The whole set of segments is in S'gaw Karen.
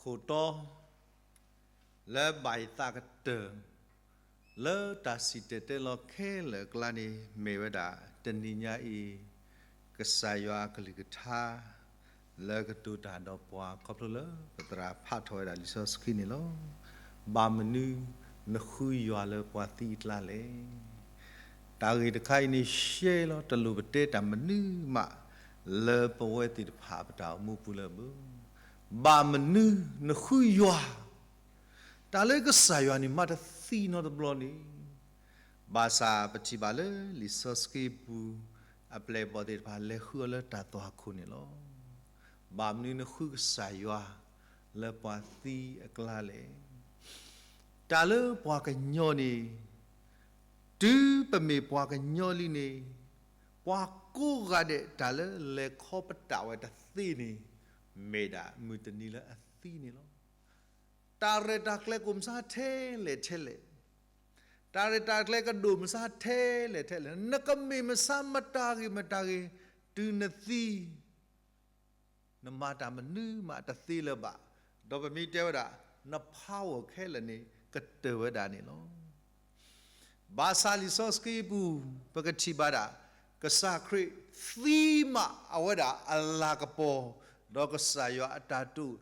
ခိၣ်တီ လၢဘၣ်ယသးကတၢၢ် လၢတၢ်စံၣ်တဲၤတဲလီၤခဲလၢာ်အကျါန့ၣ် မ့ၢ်ဝဲဒၣ် တနံၤညါအံၤ ကစၢ်ယွၤအကလုၢ်ကထါ လၢကတိၤတၢ်ဒီးပှၤခီဖျိလၢ ပသရၣ်ဖးထီၣ်ဝဲဒၣ်လံာ်စီဆှံန့ၣ်လီၤ. ဘၣ်မနုၤနဃုယွၤလၢပှၤသံအကျါလဲၣ်. တၢ်ဂ့ၢ်တခါအံၤန့ၣ်ရှဲလီၤ တလိၣ်ပတဲတၢ်မနုၤမး လၢပဝဲသ့ၣ်တဖၣ်ပတၢ်အိၣ်မူပူၤလၢၤဘၣ်. ဘၣ်မနုၤနဃုယွၤ, တၢ်လၢကစၢ်ယွၤန့ၣ် မၤတသံနီတဘျီန့ၣ်, ဘၣ်ဆၣ်ပထံၣ်ဘၣ်လၢလံာ်စီဆှံပူၤ အပျဲၢ်အဘီၣ်သ့ၣ်တဖၣ်လဲၤဃုအီၤလၢတၢ်သွၣ်ခိၣ်န့ၣ်လီၤ. ဘၣ်မနုၤနဃုကစၢ်ယွၤ လၢပှၤသံအကျါလဲၣ်. တၢ်လၢပှၤကညီန့ၣ် တုၤပမ့ၢ်ပှၤကညီလံန့ၣ်, ပှၤကိးဂၤဒဲးတၢ်လၢလဲၤခီပတာ်ဝဲတသ့န့ၣ် မ့ၢ်ဒၣ်မုၢ်တနံၤလၢအသံန့ၣ်လီၤ. တၢ်ရဲၣ်တၢ်ကျဲၤကအိၣ်မဆါထဲလဲၣ်ထဲလဲၣ်, တၢ်ရဲၣ်တၢ်ကျဲၤကဒိၣ်မဆါထဲလဲၣ်ထဲလဲၣ်, နကမ့ၢ်မဆါမတၤဂ့ၤမတၤဂ့ၤ, တုၤနသံ နမၤတၢ်မနုၤမးတသ့လၢၤဘၣ်, ဒီးပမ့ၢ်တဲဝဲဒၣ် န power ခဲလၢာ်န့ၣ် ကတၢၢ်ဝဲဒၣ်န့ၣ်လီၤ. ဘၣ်ဆၣ်လံာ်စီဆှံပူၤ ပကထံၣ်ဘၣ်ဒၣ် ကစၢ်ခရံာ်သံမးအဝဲဒၣ်အလၤကပီၤ, ဒီးကစၢ်ယွၤအတၢ်တိာ်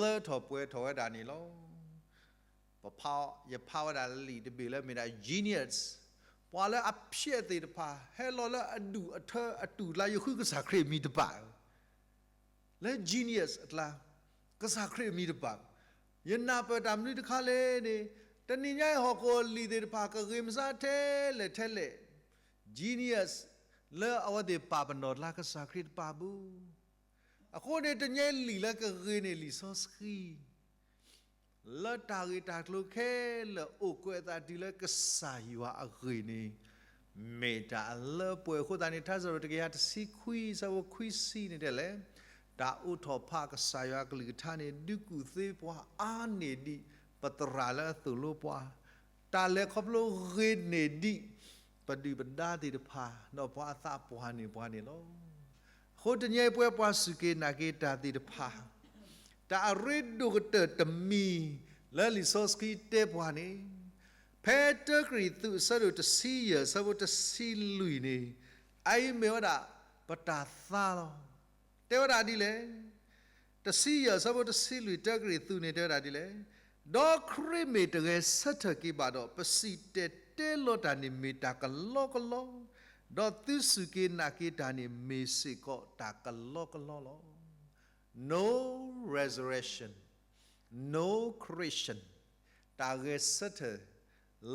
လၢထီၣ်ပှဲၤထီၣ်ဝဲဒၣ်န့ၣ်လီၤ. ပဖး, ယဖးဝဲဒၣ်လံာ်တဘ့ၣ်လၢမ့ၢ်ဒၣ် genius, ပှၤလၢအဖျဲးသ့ၣ်တဖၣ် ဟဲလီၤလၢအဒူၣ်အထၢအတူၢ်အကျါ ယဃုကစၢ်ခရံာ်အမံၤတဘၣ်, လၢ genius အကျါ, ကစၢ်ခရံာ်အမံၤတဘၣ်. ယနၢ်ပၢၢ်တၢ်မနုၤတခါလဲၣ်န့ၣ်, တနံၤညါအံၤဟီၣ်ခိၣ်လံာ်သ့ၣ်တဖၣ်ကဂ့ၤမဆါထဲလဲၣ်ထဲလဲၣ်, genius လၢအဝဲသ့ၣ်ပာ်ပနီၣ်တၢ် ကစၢ်ခရံာ်တပာ်ဘၣ်. အဃိန့ၣ် တနံၤညါအံၤလံာ်လၢကဂ့ၤန့ၣ် လံာ်စီဆှံ လၢတၢ်ဂ့ၢ်တၢ်ကျိၤခဲလၢာ် အိၣ်ကွဲးအသးတုၤလၢကစၢ်ယွၤအဂ့ၢ်န့ၣ် မ့ၢ်တၢ်အလၢပှဲၤအဃိသတးန့ၣ် ထါစံးပတြၢၤတကယၤတဆံခွံ အဆၢဖိခွံဆံန့ၣ်တဲလဲၣ်, တၢ်အိးထီၣ်ဖးကစၢ်ယွၤအကလုၢ်ကထါန့ၣ် ဒုးကူၣ်သ့ပှၤအါန့ၢ်ဒံး ပသရၣ်လၢအသိၣ်လိပှၤ, တၢ်လဲၤခီဖျိဂ့ၤန့ၢ်ဒံး ပဒုၣ်ပဒါသ့ၣ်တဖၣ် ဒီးပှၤအသးပှၢ်န့ၢ်ပှၤန့ၣ်လီၤ. အဃိတနံၤအံၤပဝဲပှၤစူၢ်က့ၤနာ်က့ၤတၢ်သ့ၣ်တဖၣ်, တၢ်အရ့ဒိၣ်ကတၢၢ်တမံၤ လၢလံာ်စီဆှံတဲပှၤန့ၣ်, ဖဲတၢကရံၣ်သူး အဆၢဒိၣ်တဆံယဲၢ် အဆၢဖိတဆံလွံၢ်န့ၣ်, အအံၤမ့ၢ်ဝဲဒၣ် ပတၢ်သါလီၤ. တဲဝဲဒၣ်ဒ်လဲၣ်. တဆံယဲၢ် အဆၢဖိတဆံလွံၢ် တၢကရံၣ်သူးန့ၣ်တဲဝဲဒၣ်ဒ်လဲၣ်. ဒီးခရံာ်မ့ၢ်တဂဲၤဆၢထၢၣ်က့ၤဘၣ်ဒီး ပစံၣ်တဲၤတဲလီၤတၢ်န့ၣ်မ့ၢ်တၢ်ကလီကလီ, ဒီးသုစူၢ်က့ၤနာ်က့ၤတၢ်န့ၣ်မ့ၢ်စ့ၢ်ကီးတၢ်ကလီကလီလီၤ. No resurrection, no Christian, တၢ်ဂဲၤဆၢထၢၣ်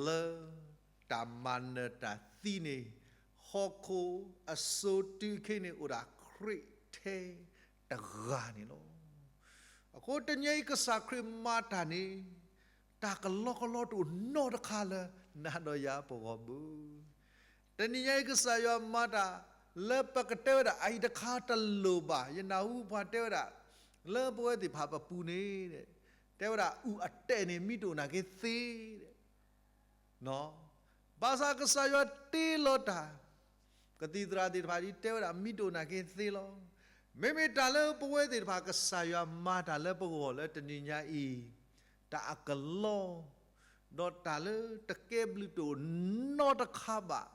လၢတၢ်မၤနၢၤတၢ်သံန့ၣ်, ဟီၣ်ခိၣ်အစိၤတုၤအခဲအံၤန့ၣ် အိၣ်ဒၣ်ခရံာ်ထဲတဂၤန့ၣ်လီၤ. အဃိတနံၤအံၤကစၢ်ခရံာ်မၤတၢ်န့ၣ် တၢ်ကလီကလီတအိၣ်နီတခါလၢနၤဒီးယၤပဂီၢ်ဘၣ်. တနံၤညါအံၤကစၢ်ယွၤမၤတၢ်လၢပကတဲဝဲဒၣ် အအံၤတခါတလိၣ်ဘၣ်, ယနၢ်ဟူပှၤတဲဝဲဒၣ် လၢပဝဲသ့ၣ်တဖၣ်ပပူၤန့ၣ် တဲဝဲဒၣ် အူၣ်အတဲာ်န့ၣ် မံတအိၣ်နာ်က့သ့ ဘၣ်ဆၣ်ကစၢ်ယွၤတ့လီၤတၢ်, ကသံၣ်သရၣ်သ့ၣ်တဖၣ်ဒ်တဲဝဲဒၣ် မံတအိၣ်နာ်က့သ့လီၤ. မ့မ့ၢ်တၢ်လၢပဝဲသ့ၣ်တဖၣ် ကစၢ်ယွၤမၤတၢ်လၢပဂီၢ်လၢတနံၤညါအံၤ, တၢ်အကလီ, ဒီးတၢ်လၢတကဲဘျုးတအိၣ်နီတခါဘၣ်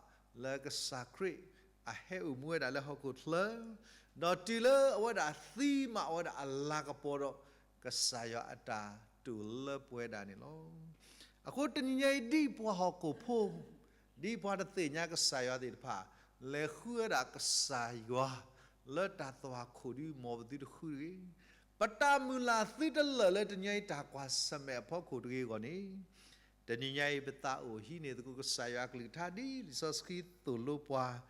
လၢကစၢ်ခရံာ်အဟဲအိၣ်မူဝဲဒၣ်လၢဟီၣ်ခိၣ်ချၢ, ဒီးတုၤလၢအဝဲဒၣ်သံမးအဝဲဒၣ်အလၤကပီၤဒီး ကစၢ်ယွၤအတၢ်တိာ်လၢပှဲၤဒၣ်န့ၣ်လီၤ. အဃိတနံၤညါအံၤ ဒ်ပှၤဟီၣ်ခိၣ်ဖိ, ဒ်ပှၤတသ့ၣ်ညါကစၢ်ယွၤသ့ၣ်တဖၣ် လဲၤဃုဝဲဒၣ်ကစၢ်ယွၤ လၢတၢ်သွၣ်ခိၣ်ဒ်မ်ပသုတဃုတဂ့ၤ, ပတၢ်မုၢ်လၢ်သုတလၢာ်လၢတနံၤညါအံၤတၢ်ကွၢ်ဆၢၣ်မဲာ်အဖီခိၣ်တဂ့ၤအဂီၢ်န့ၣ်, တနံၤညါအံၤပသးအိၣ်ဟံးန့ၢ်သကိးကစၢ်ယွၤအကလုၢ်ကထါဒ်လံာ်စီဆှံသိၣ်လိပှၤ, ဒ်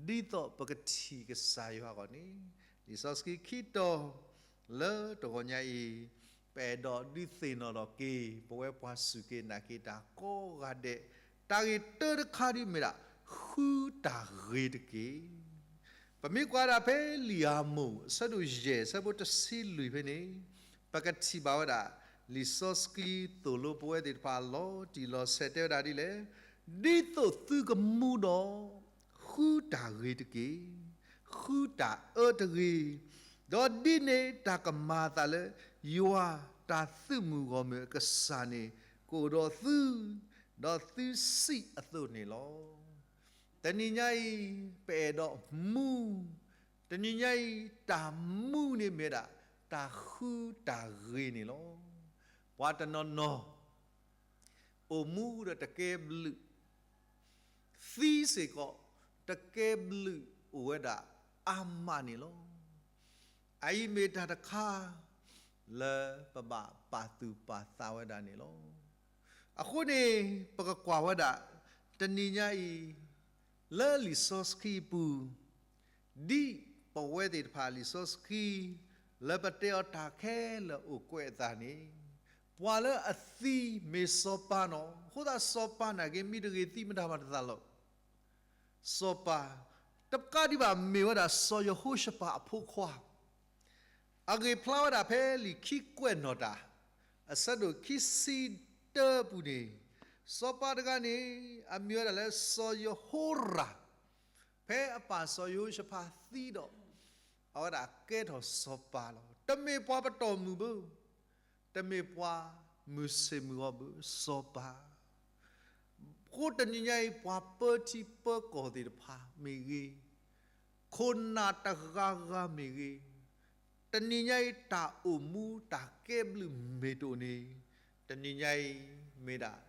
သိးပကထံၣ်ကစၢ်ယွၤအဂီၢ်န့ၣ်, လံာ်စီဆှံခံတီၤ လၢတဂီၤညါအံၤ, ပအဲၣ်ဒိးဒုးသ့ၣ်နီၣ်ထီၣ်က့ၤ ပဝဲပှၤစူၢ်က့ၤနာ်က့ၤတၢ်ကိးဂၤဒဲး, တၢ်ဂ့ၢ်တၢတခါဒ်မ့ၢ်ဒၣ် ဃုတၢ်ဂ့ၤတက့ၢ်. ပမ့ၢ်ကွၢ်ဒၣ်ဖဲလံာ်ဧမိၢ် အဆၢဒိၣ်ယဲၢ် အဆၢဖိတဆံလွံၢ်ဖဲန့ၣ်, ပကထံၣ်ဘၣ်ဝဲဒၣ် လံာ်စီဆှံသိၣ်လိပဝဲသ့ၣ်တဖၣ်လီၤတံၢ်လီၤဆဲးတဲဝဲဒၣ်ဒ်လဲၣ်, ဒ်သိးသုကမူဒီး ဃုတၢ်ဂ့ၤတက့ၢ်, ဃုတၢ်အၢတဂ့ၤ, ဒီးဒ်န့ၣ်တၢ်ကမၤအသးလၢ ယွၤတၢ်သုးမုၢ်ဂီၢ်မုၢ်အကစၢ်န့ၣ် ကအိၣ်ဒီးသု, ဒီးသုစံးအသိးန့ၣ်လီၤ. တနံၤညါအံၤ ပအဲၣ်ဒိးမူ, တနံၤညါအံၤ တၢ်မူန့ၣ်မ့ၢ်ဒၣ် တၢ်ဃုတၢ်ဂ့ၤန့ၣ်လီၤ. ပှၤတနီၤနီၤ အိၣ်မူဒီးတကဲဘျုး, သံစ့ၢ်ကီး တကဲဘျုးအိၣ်ဝဲဒၣ်အါမးန့ၣ်လီၤ. အအံၤမ့ၢ်တၢ်တခါ လၢပဘၣ်ပာ်သူၣ်ပာ်သးဝဲဒၣ်န့ၣ်လီၤ. အဃိန့ၣ် ပကကွၢ်ဝဲဒၣ် တနံၤညါအံၤ လၢလံာ်စီဆှံအပူၤ ဒ်ပဝဲသ့ၣ်တဖၣ်လံာ်စီဆှံ လၢပတဲအီၤတၢ်ခဲလၢာ်အိၣ်ကွဲးအသးန့ၣ်, ပှၤလၢအသံမ့ၢ်စီၤပၤနီၤ, အဃိသတးစီၤပၤနာ်က့ မ့ၢ်တဂ့ၤသံမတၤမၤတသးလီၤ. စီၤပၤ တကးဒံးဘၣ်မ့ၢ်ဝဲဒၣ်စီၤယဟိၤၡဖးအဖိခွါ, အဂ့ၢ်ဖျါဝဲဒၣ်ဖဲလံာ်ခံကွဲးနီၣ်တၢ် အဆၢဒိၣ်ခံဆံတၢအပူၤန့ၣ်, စီၤပၤတဂၤန့ၣ် အမံၤဝဲဒၣ်လၢစီၤယဟိရၣ်, ဖဲအပၢ်စီၤယဟိၤၡဖးသံဒီး အဝဲဒၣ်ကဲထီၣ်စီၤပၤလီၤ. တမ့ၢ်ပှၤပတီၢ်မုၢ်ဘၣ်, တမ့ၢ်ပှၤမုၢ်ဆ့ၣ်မုၢ်ဂီၤဘၣ်, စီၤပၤ အဃိတနံၤညါအံၤ ပှၤပၢထံပၢကီၢ်သ့ၣ်တဖၣ်မ့ၢ်ဂ့ၤ, ခိၣ်နၢ်တဂၤဂၤမ့ၢ်ဂ့ၤ, တနံၤညါအံၤတၢ်အိၣ်မူတၢ်ကဲဘျုးမ့ၢ်တအိၣ်န့ၣ်, တနံၤညါအံၤမ့ၢ်ဒၣ်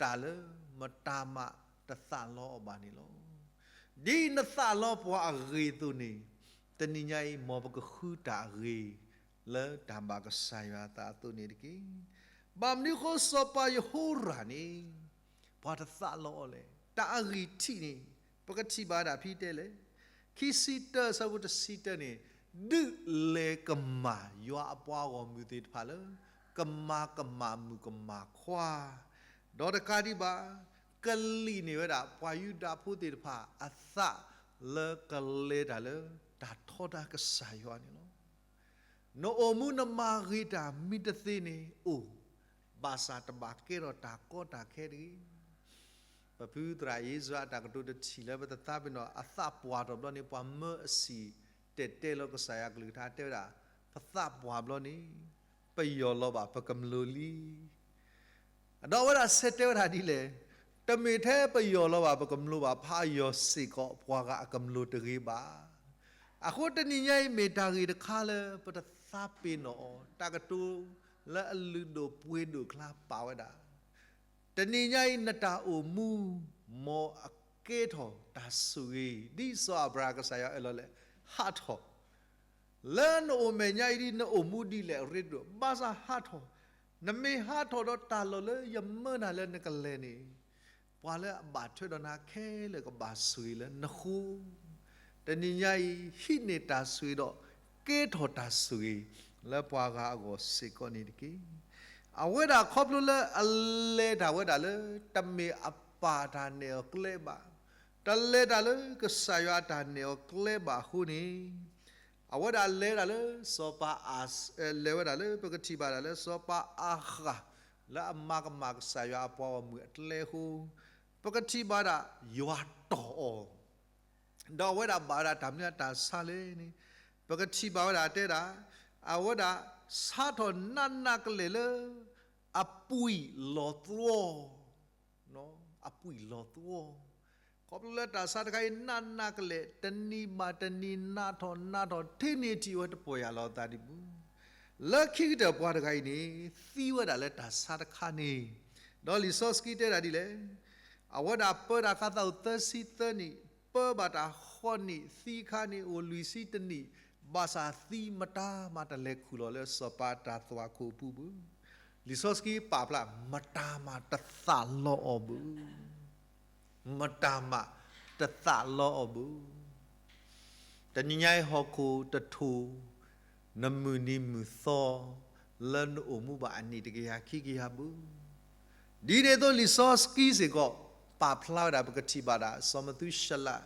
တၢ်လၢမတၤမးတသးလီအီၤဘၣ်န့ၣ်လီၤ. ဒ်နသးလီပှၤအဂ့ၤအသိးန့ၣ်, တနံၤညါအံၤမ်ပကဃုတၢ်အဂ့ၤ လၢတၢ်ဘၣ်ကစၢ်ယွၤအသးအသိးန့ၣ်တက့ၢ်. ဘၣ်မနုၤအဃိစီၤပၤယဟိရၣ်န့ၣ် ပှၤတသးလီအီၤလဲၣ်. တၢ်အဂံၢ်ထံးန့ၣ် ပကထံၣ်ဘၣ်ဒၣ်ဖဲတဲလဲၣ်, ခံဆံတၢအဆၢဖိတဆံတၢန့ၣ်, ဒုးလဲၤကမၣ်ယွၤအပှၤဂီၢ်မုၢ်သ့ၣ်တဖၣ်လၢ ကမၤကမၣ်မုၣ်ကမၣ်ခွါ, ဒီးတကးဒံးဘၣ် ကလံာ်န့ၢ်ဝဲဒၣ် ပှၤယူဒၤဖိသ့ၣ်တဖၣ်အသးလၢကလဲၤတၢ်လၢ တၢ်ထီဒါကစၢ်ယွၤန့ၣ်လီၤ. နအိၣ်မူနမၤဂ့ၤတၢ်မ့ၢ်တသ့န့ၣ်အိၣ်, ဘၣ်ဆၣ်တဘၣ်ကဲထီၣ်တၢ်ကီတၢ်ခဲတဂ့ၤ. ပဖုသရၣ်အ့စြၤအတၢ်ကတိၤတထံၣ်လၢပတသးပ့ၤနီၣ် အသးပှၢ်ထီၣ်ဘျီန့ၣ် ပှၤမၢအဆံၣ်တဲာ်တဲလီၤကစၢ်ယွၤအကလုၢ်ကထါတဲဝဲဒၣ်, ပသးပှၢ်ဘျီန့ၣ် ပယီၢ်လီၤဘၣ်ပကမျိာ်လံ. ဒီးအဝဲဒၣ်ဆဲးတဲဝဲဒၣ်ဒ်လဲၣ်, တမ့ၢ်ထဲပယီၢ်လီၤဘၣ်ပကမျိာ်ဘၣ် ဖးယီၤစ့ၢ်ကီး ပှၤဂၤအကမျိာ်တဂ့ၤဘၣ်. အဃိတနံၤညါအံၤမ့ၢ်တၢ်ဂ့ၢ်တခါလၢပတသးပ့ၤနီၣ်အီၤ တၢ်ကတိၤလၢအလုၢ်ဒိၣ်ပှ့ၤဒိၣ်အကျါပာ်ဝဲဒၣ်, တနံၤညါအံၤနတၢ်အိၣ်မူ မ်အကဲထီၣ်တၢ်ဆိၣ်ဂ့ၤ ဒ်စီၤအၤဘြၤဟၣ်ကစၢ်ယွၤအၢၣ်လီၤလဲၣ်, ဟးထီၣ် လၢနအိၣ်မဲာ်ညါအံၤဒ်နအိၣ်မူဒ်လဲၣ်အရ့ဒိၣ် ဘၣ်ဆၣ်ဟးထီၣ်, နမ့ၢ်ဟးထီၣ်ဒီးတၢ်လီၢ်လၢယမၢနၤလၢနကလဲၤန့ၣ်, ပှၤလၢအဘၣ်ထွဲဒီးနၤခဲလၢာ်ကဘၣ်ဆိၣ်ဂ့ၤလၢနဃိ, တနံၤညါအံၤ ဟံးန့ၢ်တၢ်ဆိၣ်ဂ့ၤဒီး ကဲထီၣ်တၢ်ဆိၣ်ဂ့ၤ လၢပှၤဂၤအဂီၢ်စ့ၢ်ကီးန့ၣ်တက့ၢ်. အဝဲဒၣ်ခီဖျိလၢအလဲၤတၢ်ဝဲဒၣ်လၢ တမ့ၢ်အပၢ်တၢ်နဲၣ်အီၤကျဲဘၣ်, တလဲၤတၢ်လၢကစၢ်ယွၤအတၢ်နဲၣ်အီၤကျဲဘၣ်အဃိန့ၣ်, အဝဲဒၣ်လဲၤတၢ်လၢစီၤပၤအၤ, လဲၤဝဲဒၣ်လၢပကထံၣ်ဘၣ်ဒၣ်လၢစီၤပၤအၤဃၣ် လၢအမၤကမၣ်ကစၢ်ယွၤအပှၤဂီၢ်မုၢ်အကျဲအဃိ, ပကထံၣ်ဘၣ်ဒၣ်ယွၤတီၢ်အီၤ ဒီးအဝဲဒၣ်ဘၣ်ဝဲဒၣ်တၢ်မနုၤအတၢ်ဆါလဲၣ်န့ၣ်, ပကထံၣ်ဘၣ်ဝဲဒၣ်တဲဒၣ်, အဝဲဒၣ်ဆါထီၣ်နးနးကလဲာ်လၢ အပှံၢ်လီၤသွီ, အပှံၢ်လီၤသွီ, ခီဖျိလၢတၢ်ဆါတခါအံၤ နးနးကလဲာ် တနံၤဘၣ်တနံၤ နးထီၣ်နးထီၣ် ထဲန့ၣ်ထံၣ်ဝဲတပီၢ်ယၢ်လီၤအသးဒံးပူၤ, လၢခံကတၢၢ်ပှၤတဂၤအံၤန့ၣ် သံဝဲဒၣ်လၢတၢ်ဆါတခါန့ၣ်, ဒီးလံာ်စီဆှံတဲဒၣ်ဒ်လဲၣ် အဝဲဒၣ်ပၢတၢ်ခါသးအိၣ်သၢဆံသၢနံၣ်, ပၢဘၣ်တၢ်ဃိးနံၣ်, သံခါန့ၣ်အိၣ်လွံၢ်ဆံတနံၣ်, ဘၣ်ဆၣ်သံမတၤမၤတလဲၤခူၣ်လီၤလၢစီၤပၤတၢ်သွၣ်ခိၣ်အပူၤဘၣ်. လံာ်စီဆှံပာ်ဖျါ မတၤမၤတသးလီအီၤဘၣ်. မတၤမၤတသးလီအီၤဘၣ်. တနံၤညါအံၤဟီၣ်ခိၣ်တထိၣ် နမုၢ်နံၤမုၢ်သီ လၢနအိၣ်မူဘၣ်အနံၣ်တကယၤခံကယၤဘၣ်. ဒ်န့ၣ်အသိးလံာ်စီဆှံစ့ၢ်ကီး ပာ်ဖျါဝဲဒၣ် ပကထံၣ်ဘၣ်ဒၣ် စီၤမသူၤၡလး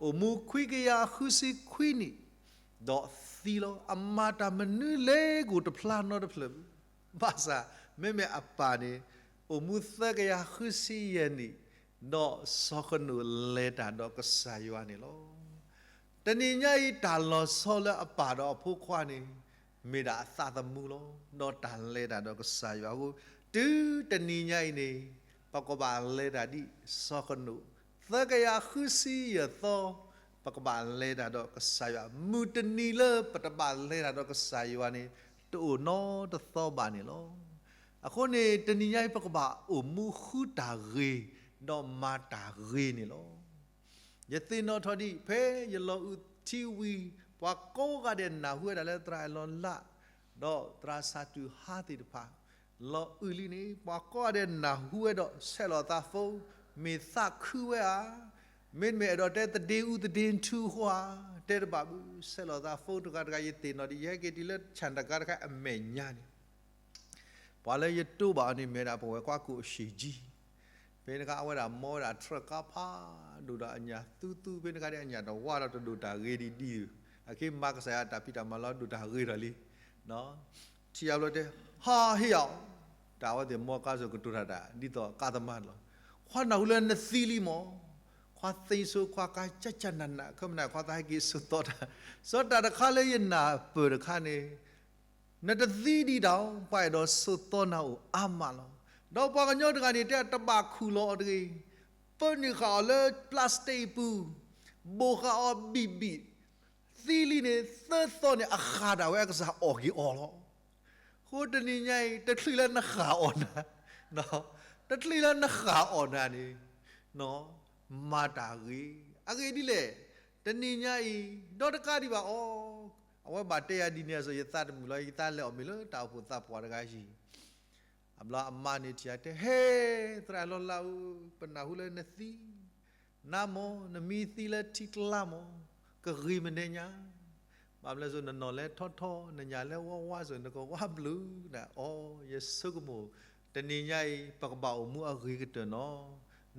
အိၣ်မူခွံကယၤဃုဆံခွံနံၣ် ဒီးသံလီၤ. အမၤတၢ်မနုၤလဲၤကိၣ်တဖျါနီတဖျၢၣ်ဘၣ်. ဘၣ်ဆၣ် မ့မ့ၢ်အပၢ်န့ၣ် အိၣ်မူသၢကယၤဃုဆံယဲၢ်နံၣ် ဒီးစီၤဃနိာ်လဲၤတၢ်ဒီးကစၢ်ယွၤန့ၣ်လီၤ. တနံၤညါအံၤတၢ်လီၤဆီလၢအပၢ်ဒီးအဖိခွါန့ၣ် မ့ၢ်ဒၣ်အသးသမူလီၤ. ဒီးတၢ်လဲၤတၢ်ဒီးကစၢ်ယွၤအဃိ, တုၤတနံၤညါအံၤန့ၣ် ပကဘၣ်လဲၤတၢ်ဒ်စီၤဃနိာ် သၢကယၤဃုဆံယဲၢ်သီ, ပကဘၣ်လဲၤတၢ်ဒီးကစၢ်ယွၤ, မုၢ်တနံၤလၢပတဘၣ်လဲၤတၢ်ဒီးကစၢ်ယွၤန့ၣ် တအိၣ်နီတသီဘၣ်န့ၣ်လီၤ. အဃိန့ၣ် တနံၤညါအံၤ ပကဘၣ်အိၣ်မူဃုတၢ်ဂ့ၤ, ဒီးမၤတၢ်ဂ့ၤန့ၣ်လီၤ. ယသ့ၣ်နီၣ်ထီၣ်ဒံး ဖဲယလီၤအုးထံဝံၤ ပှၤကိးဂၤဒဲးနၢ်ဟူဝဲဒၣ်လၢသရၣ်အဲၣ်လီၤလး ဒီးသရၣ်စၢ်တူၢ်ဟါသ့ၣ်တဖၣ် လီၤအုးလံန့ၣ် ပှၤကိးဂၤဒဲးနၢ်ဟူဝဲဒီးဆဲးလီၤသး phone, မ့ၢ်သးခုဝဲဧါ, မ့တမ့ၢ်အဲၣ်ဒိးတဲသဒ့အူသဒ့ထူအဃိဧါ, တဲတဘၣ်ဘၣ်, ဆဲးလီၤသး phone တဂၤတဂၤ ယသ့ၣ်နီၣ်ဒံး ယဟဲက့ၤတုၤလၢဆၣ်တဂၤတခါအမဲာ်ညါန့ၣ် ပှၤလၢယတိဘၣ်အီၤန့ၣ် မ့ၢ်ဒၣ်ပဝဲၤကွၢ်ကိၣ်အရှံၣ်ကၠံ, ဖဲန့ၣ်အခါ အဝဲဒၣ်မီဝဲဒၣ် truck ခါဖးဒိၣ်ဒီးအညၣ်သူသူ ဖဲန့ၣ်အခါဒီးအညၣ်တဝါဒီးတဒိၣ်တၢ်ဂ့ၤဒံးဒံး, အက့ၤမၤကစၢ်ယွၤတၢ်ဖံးတၢ်မၤလီၤဒိၣ်တၢ်ဂ့ၤဒီးလံ. ထံၣ်အဘျီတဲ ဟါဟ့ၣ်အီၤ, တၢ်အဝဲသ့ၣ်မီကါစိၤကတိၤတၢ်တၢ် ဒ်သိးကါသမါန့ၣ်လီၤ. ခွါနၢ်ဟူလၢနသံလံမၢ်, ခွါသ့ဆိခွါကါ ကၠၢ်ကၠၢ်နးနး ခဲမနၤခွါသးဟဲက့ၤဆိးသီတၢ်, စီၤတၢ်တခါလၢယနၢ်ပၢၢ်တခါန့ၣ် နတသံဒံးဒၣ်, ပှၤအဲၣ်ဒိးဆိးသီနၤအိၣ်အါမးလီၤ. ဒီးပှၤကညီတဂၤန့ၣ် တဲတဘၣ်ခူၣ်လီၤအီၤတဂ့ၤ, ပၢနုာ်ဃာ်အီၤလၢ plastic အပူၤ, ဘိၣ်ဃာ်အီၤဘံၣ်ဘံၣ်, သံလံန့ၣ် သၢသီန့ၣ် အဃၢ်ဒၣ်ဝဲအကစၢ်အီၣ်က့ၤအီၤလီၤ. အဃိတနံၤညါအံၤ တချုးလၢနဃၢ်အီၣ်နၤ, တချုးလၢနဃၢ်အီၣ်နၤန့ၣ် မၤတၢ်ဂ့ၤ, အဂ့ၢ်ဒ်လဲၣ်, တနံၤညါအံၤ ဒီးတကးဒံးဘၣ်အီၤ, အဝဲဘၣ်တဲယၤဒ်န့ၣ်အသိး ယသးတမုာ်လီၤ, ယသးလဲၤအီၣ်မ့ၤလၢတၢ်အိၣ်ဖှိၣ်သးပှၢ်တဂၤယံၤ, အဘျီအမါန့ၣ်ထံၣ်ယၤတဲ ဟဲ, သရၣ်လီၤလးဧၢ, ပနၢ်ဟူလၢနသံ, နမၢ်, နမံသံလၢထံကျါမၢ်, ကဂ့ၤမနုၤညါ, ဘၣ်မနုၤလဲၣ်စိ နနီၢ်လဲၤထီထီ, နညၣ်လဲၤဝါဝါစိ နကဝါဘျုးနၤ, အိ, ယဆိကမိၣ်, တနံၤညါအံၤ ပကဘၣ်အိၣ်မူအဂ့ၤကတၢၢ်နီၤ,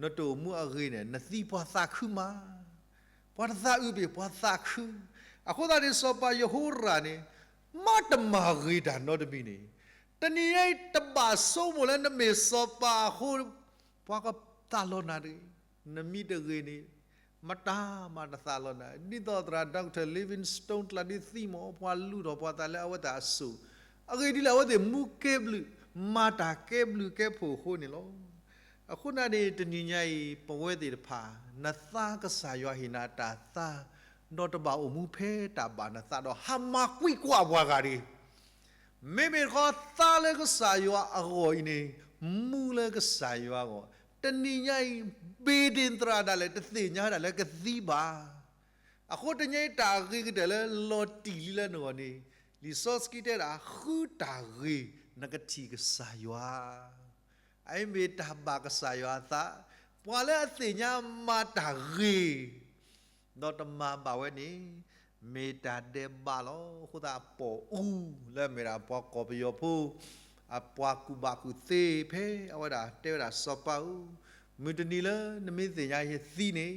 နတအိၣ်မူအဂ့ၤန့ၣ် နသံပှၤသးခုမး ပှၤတသးအုးဘၣ် ပှၤသးခု, အဃိသတးန့ၣ် စီၤပၤယဟိရၣ်န့ၣ် မ့ၢ်တမၤဂ့ၤတၢ်နီတမံၤန့ၣ်, တနံၤညါအံၤ တဘၣ်ဆိကမိၣ်လၢနမ့ၢ်စီၤပၤအဃိ ပှၤကသးလီၤနၤတဂ့ၤ, နမံတဂ့ၤန့ၣ် မတၤမၤတသးလီၤနၤ, ဒ်သိးသရၣ် Doctor Livingstone ကျါဒုးသံမၢ် ပှၤလူၤထီၣ်ပှၤသးလၢအဝဲသ့ၣ်အစိၤ, အဂ့ၢ်ဒ်လဲၣ် အဝဲသ့ၣ်မူကဲဘျုး, မၤတၢ်ကဲဘျုးကဲဖှိၣ်အဃိန့ၣ်လီၤ. အဃိန့ၣ်န့ၣ် တနံၤညါအံၤ ပဝဲသ့ၣ်တဖၣ် နသါကစၢ်ယွၤဟ့ၣ်နၤတၢ်သါ, ဒီးတဘၣ်အိၣ်မူဖဲတၢ်ဘၣ်နသးဒီး ဟးမၤကွံာ်ကွၢ်ပှၤဂၤတဂ့ၤ, မ့မ့ၢ်တခီ သါလၢကစၢ်ယွၤအဂီၢ်အံၤန့ၣ် မူလၢကစၢ်ယွၤအဂီၢ်, တနံၤညါအံၤ ဘ့ၣ်ဒ့ၣ်သရၣ်ဒၣ်လဲာ် တသ့ၣ်ညါဒၣ်လၢကသံဘၣ်. အဃိတနံၤညါအံၤ တၢ်အဂ့ၤကတၢၢ်လၢလီၤတံၢ်လံလၢနဂီၢ်န့ၣ်, လံာ်စီဆှံတဲဒၣ် ဃုတၢ်ဂ့ၤ နကထံၣ်ကစၢ်ယွၤ အအံၤမ့ၢ်တၢ်ဘၣ်ကစၢ်ယွၤအသး, ပှၤလၢအသ့ၣ်ညါမၤတၢ်ဂ့ၤ, ဒီးတမၤဘၣ်ဝဲန့ၣ်, မ့ၢ်တၢ်ဒဲးဘးလီၤ. အဃိသတး အပိာ်အူလၢအမ့ၢ်ဒၣ်ပှၤကီၢ်ပယီၤဖိ, အပှၤကူၣ်ဘၣ်ကူၣ်သ့ ဖဲအဝဲဒၣ်တဲဝဲဒၣ် စီၤပၤဧၢ, မုၢ်တနံၤလၢနမ့ၢ်သ့ၣ်ညါယသံန့ၣ်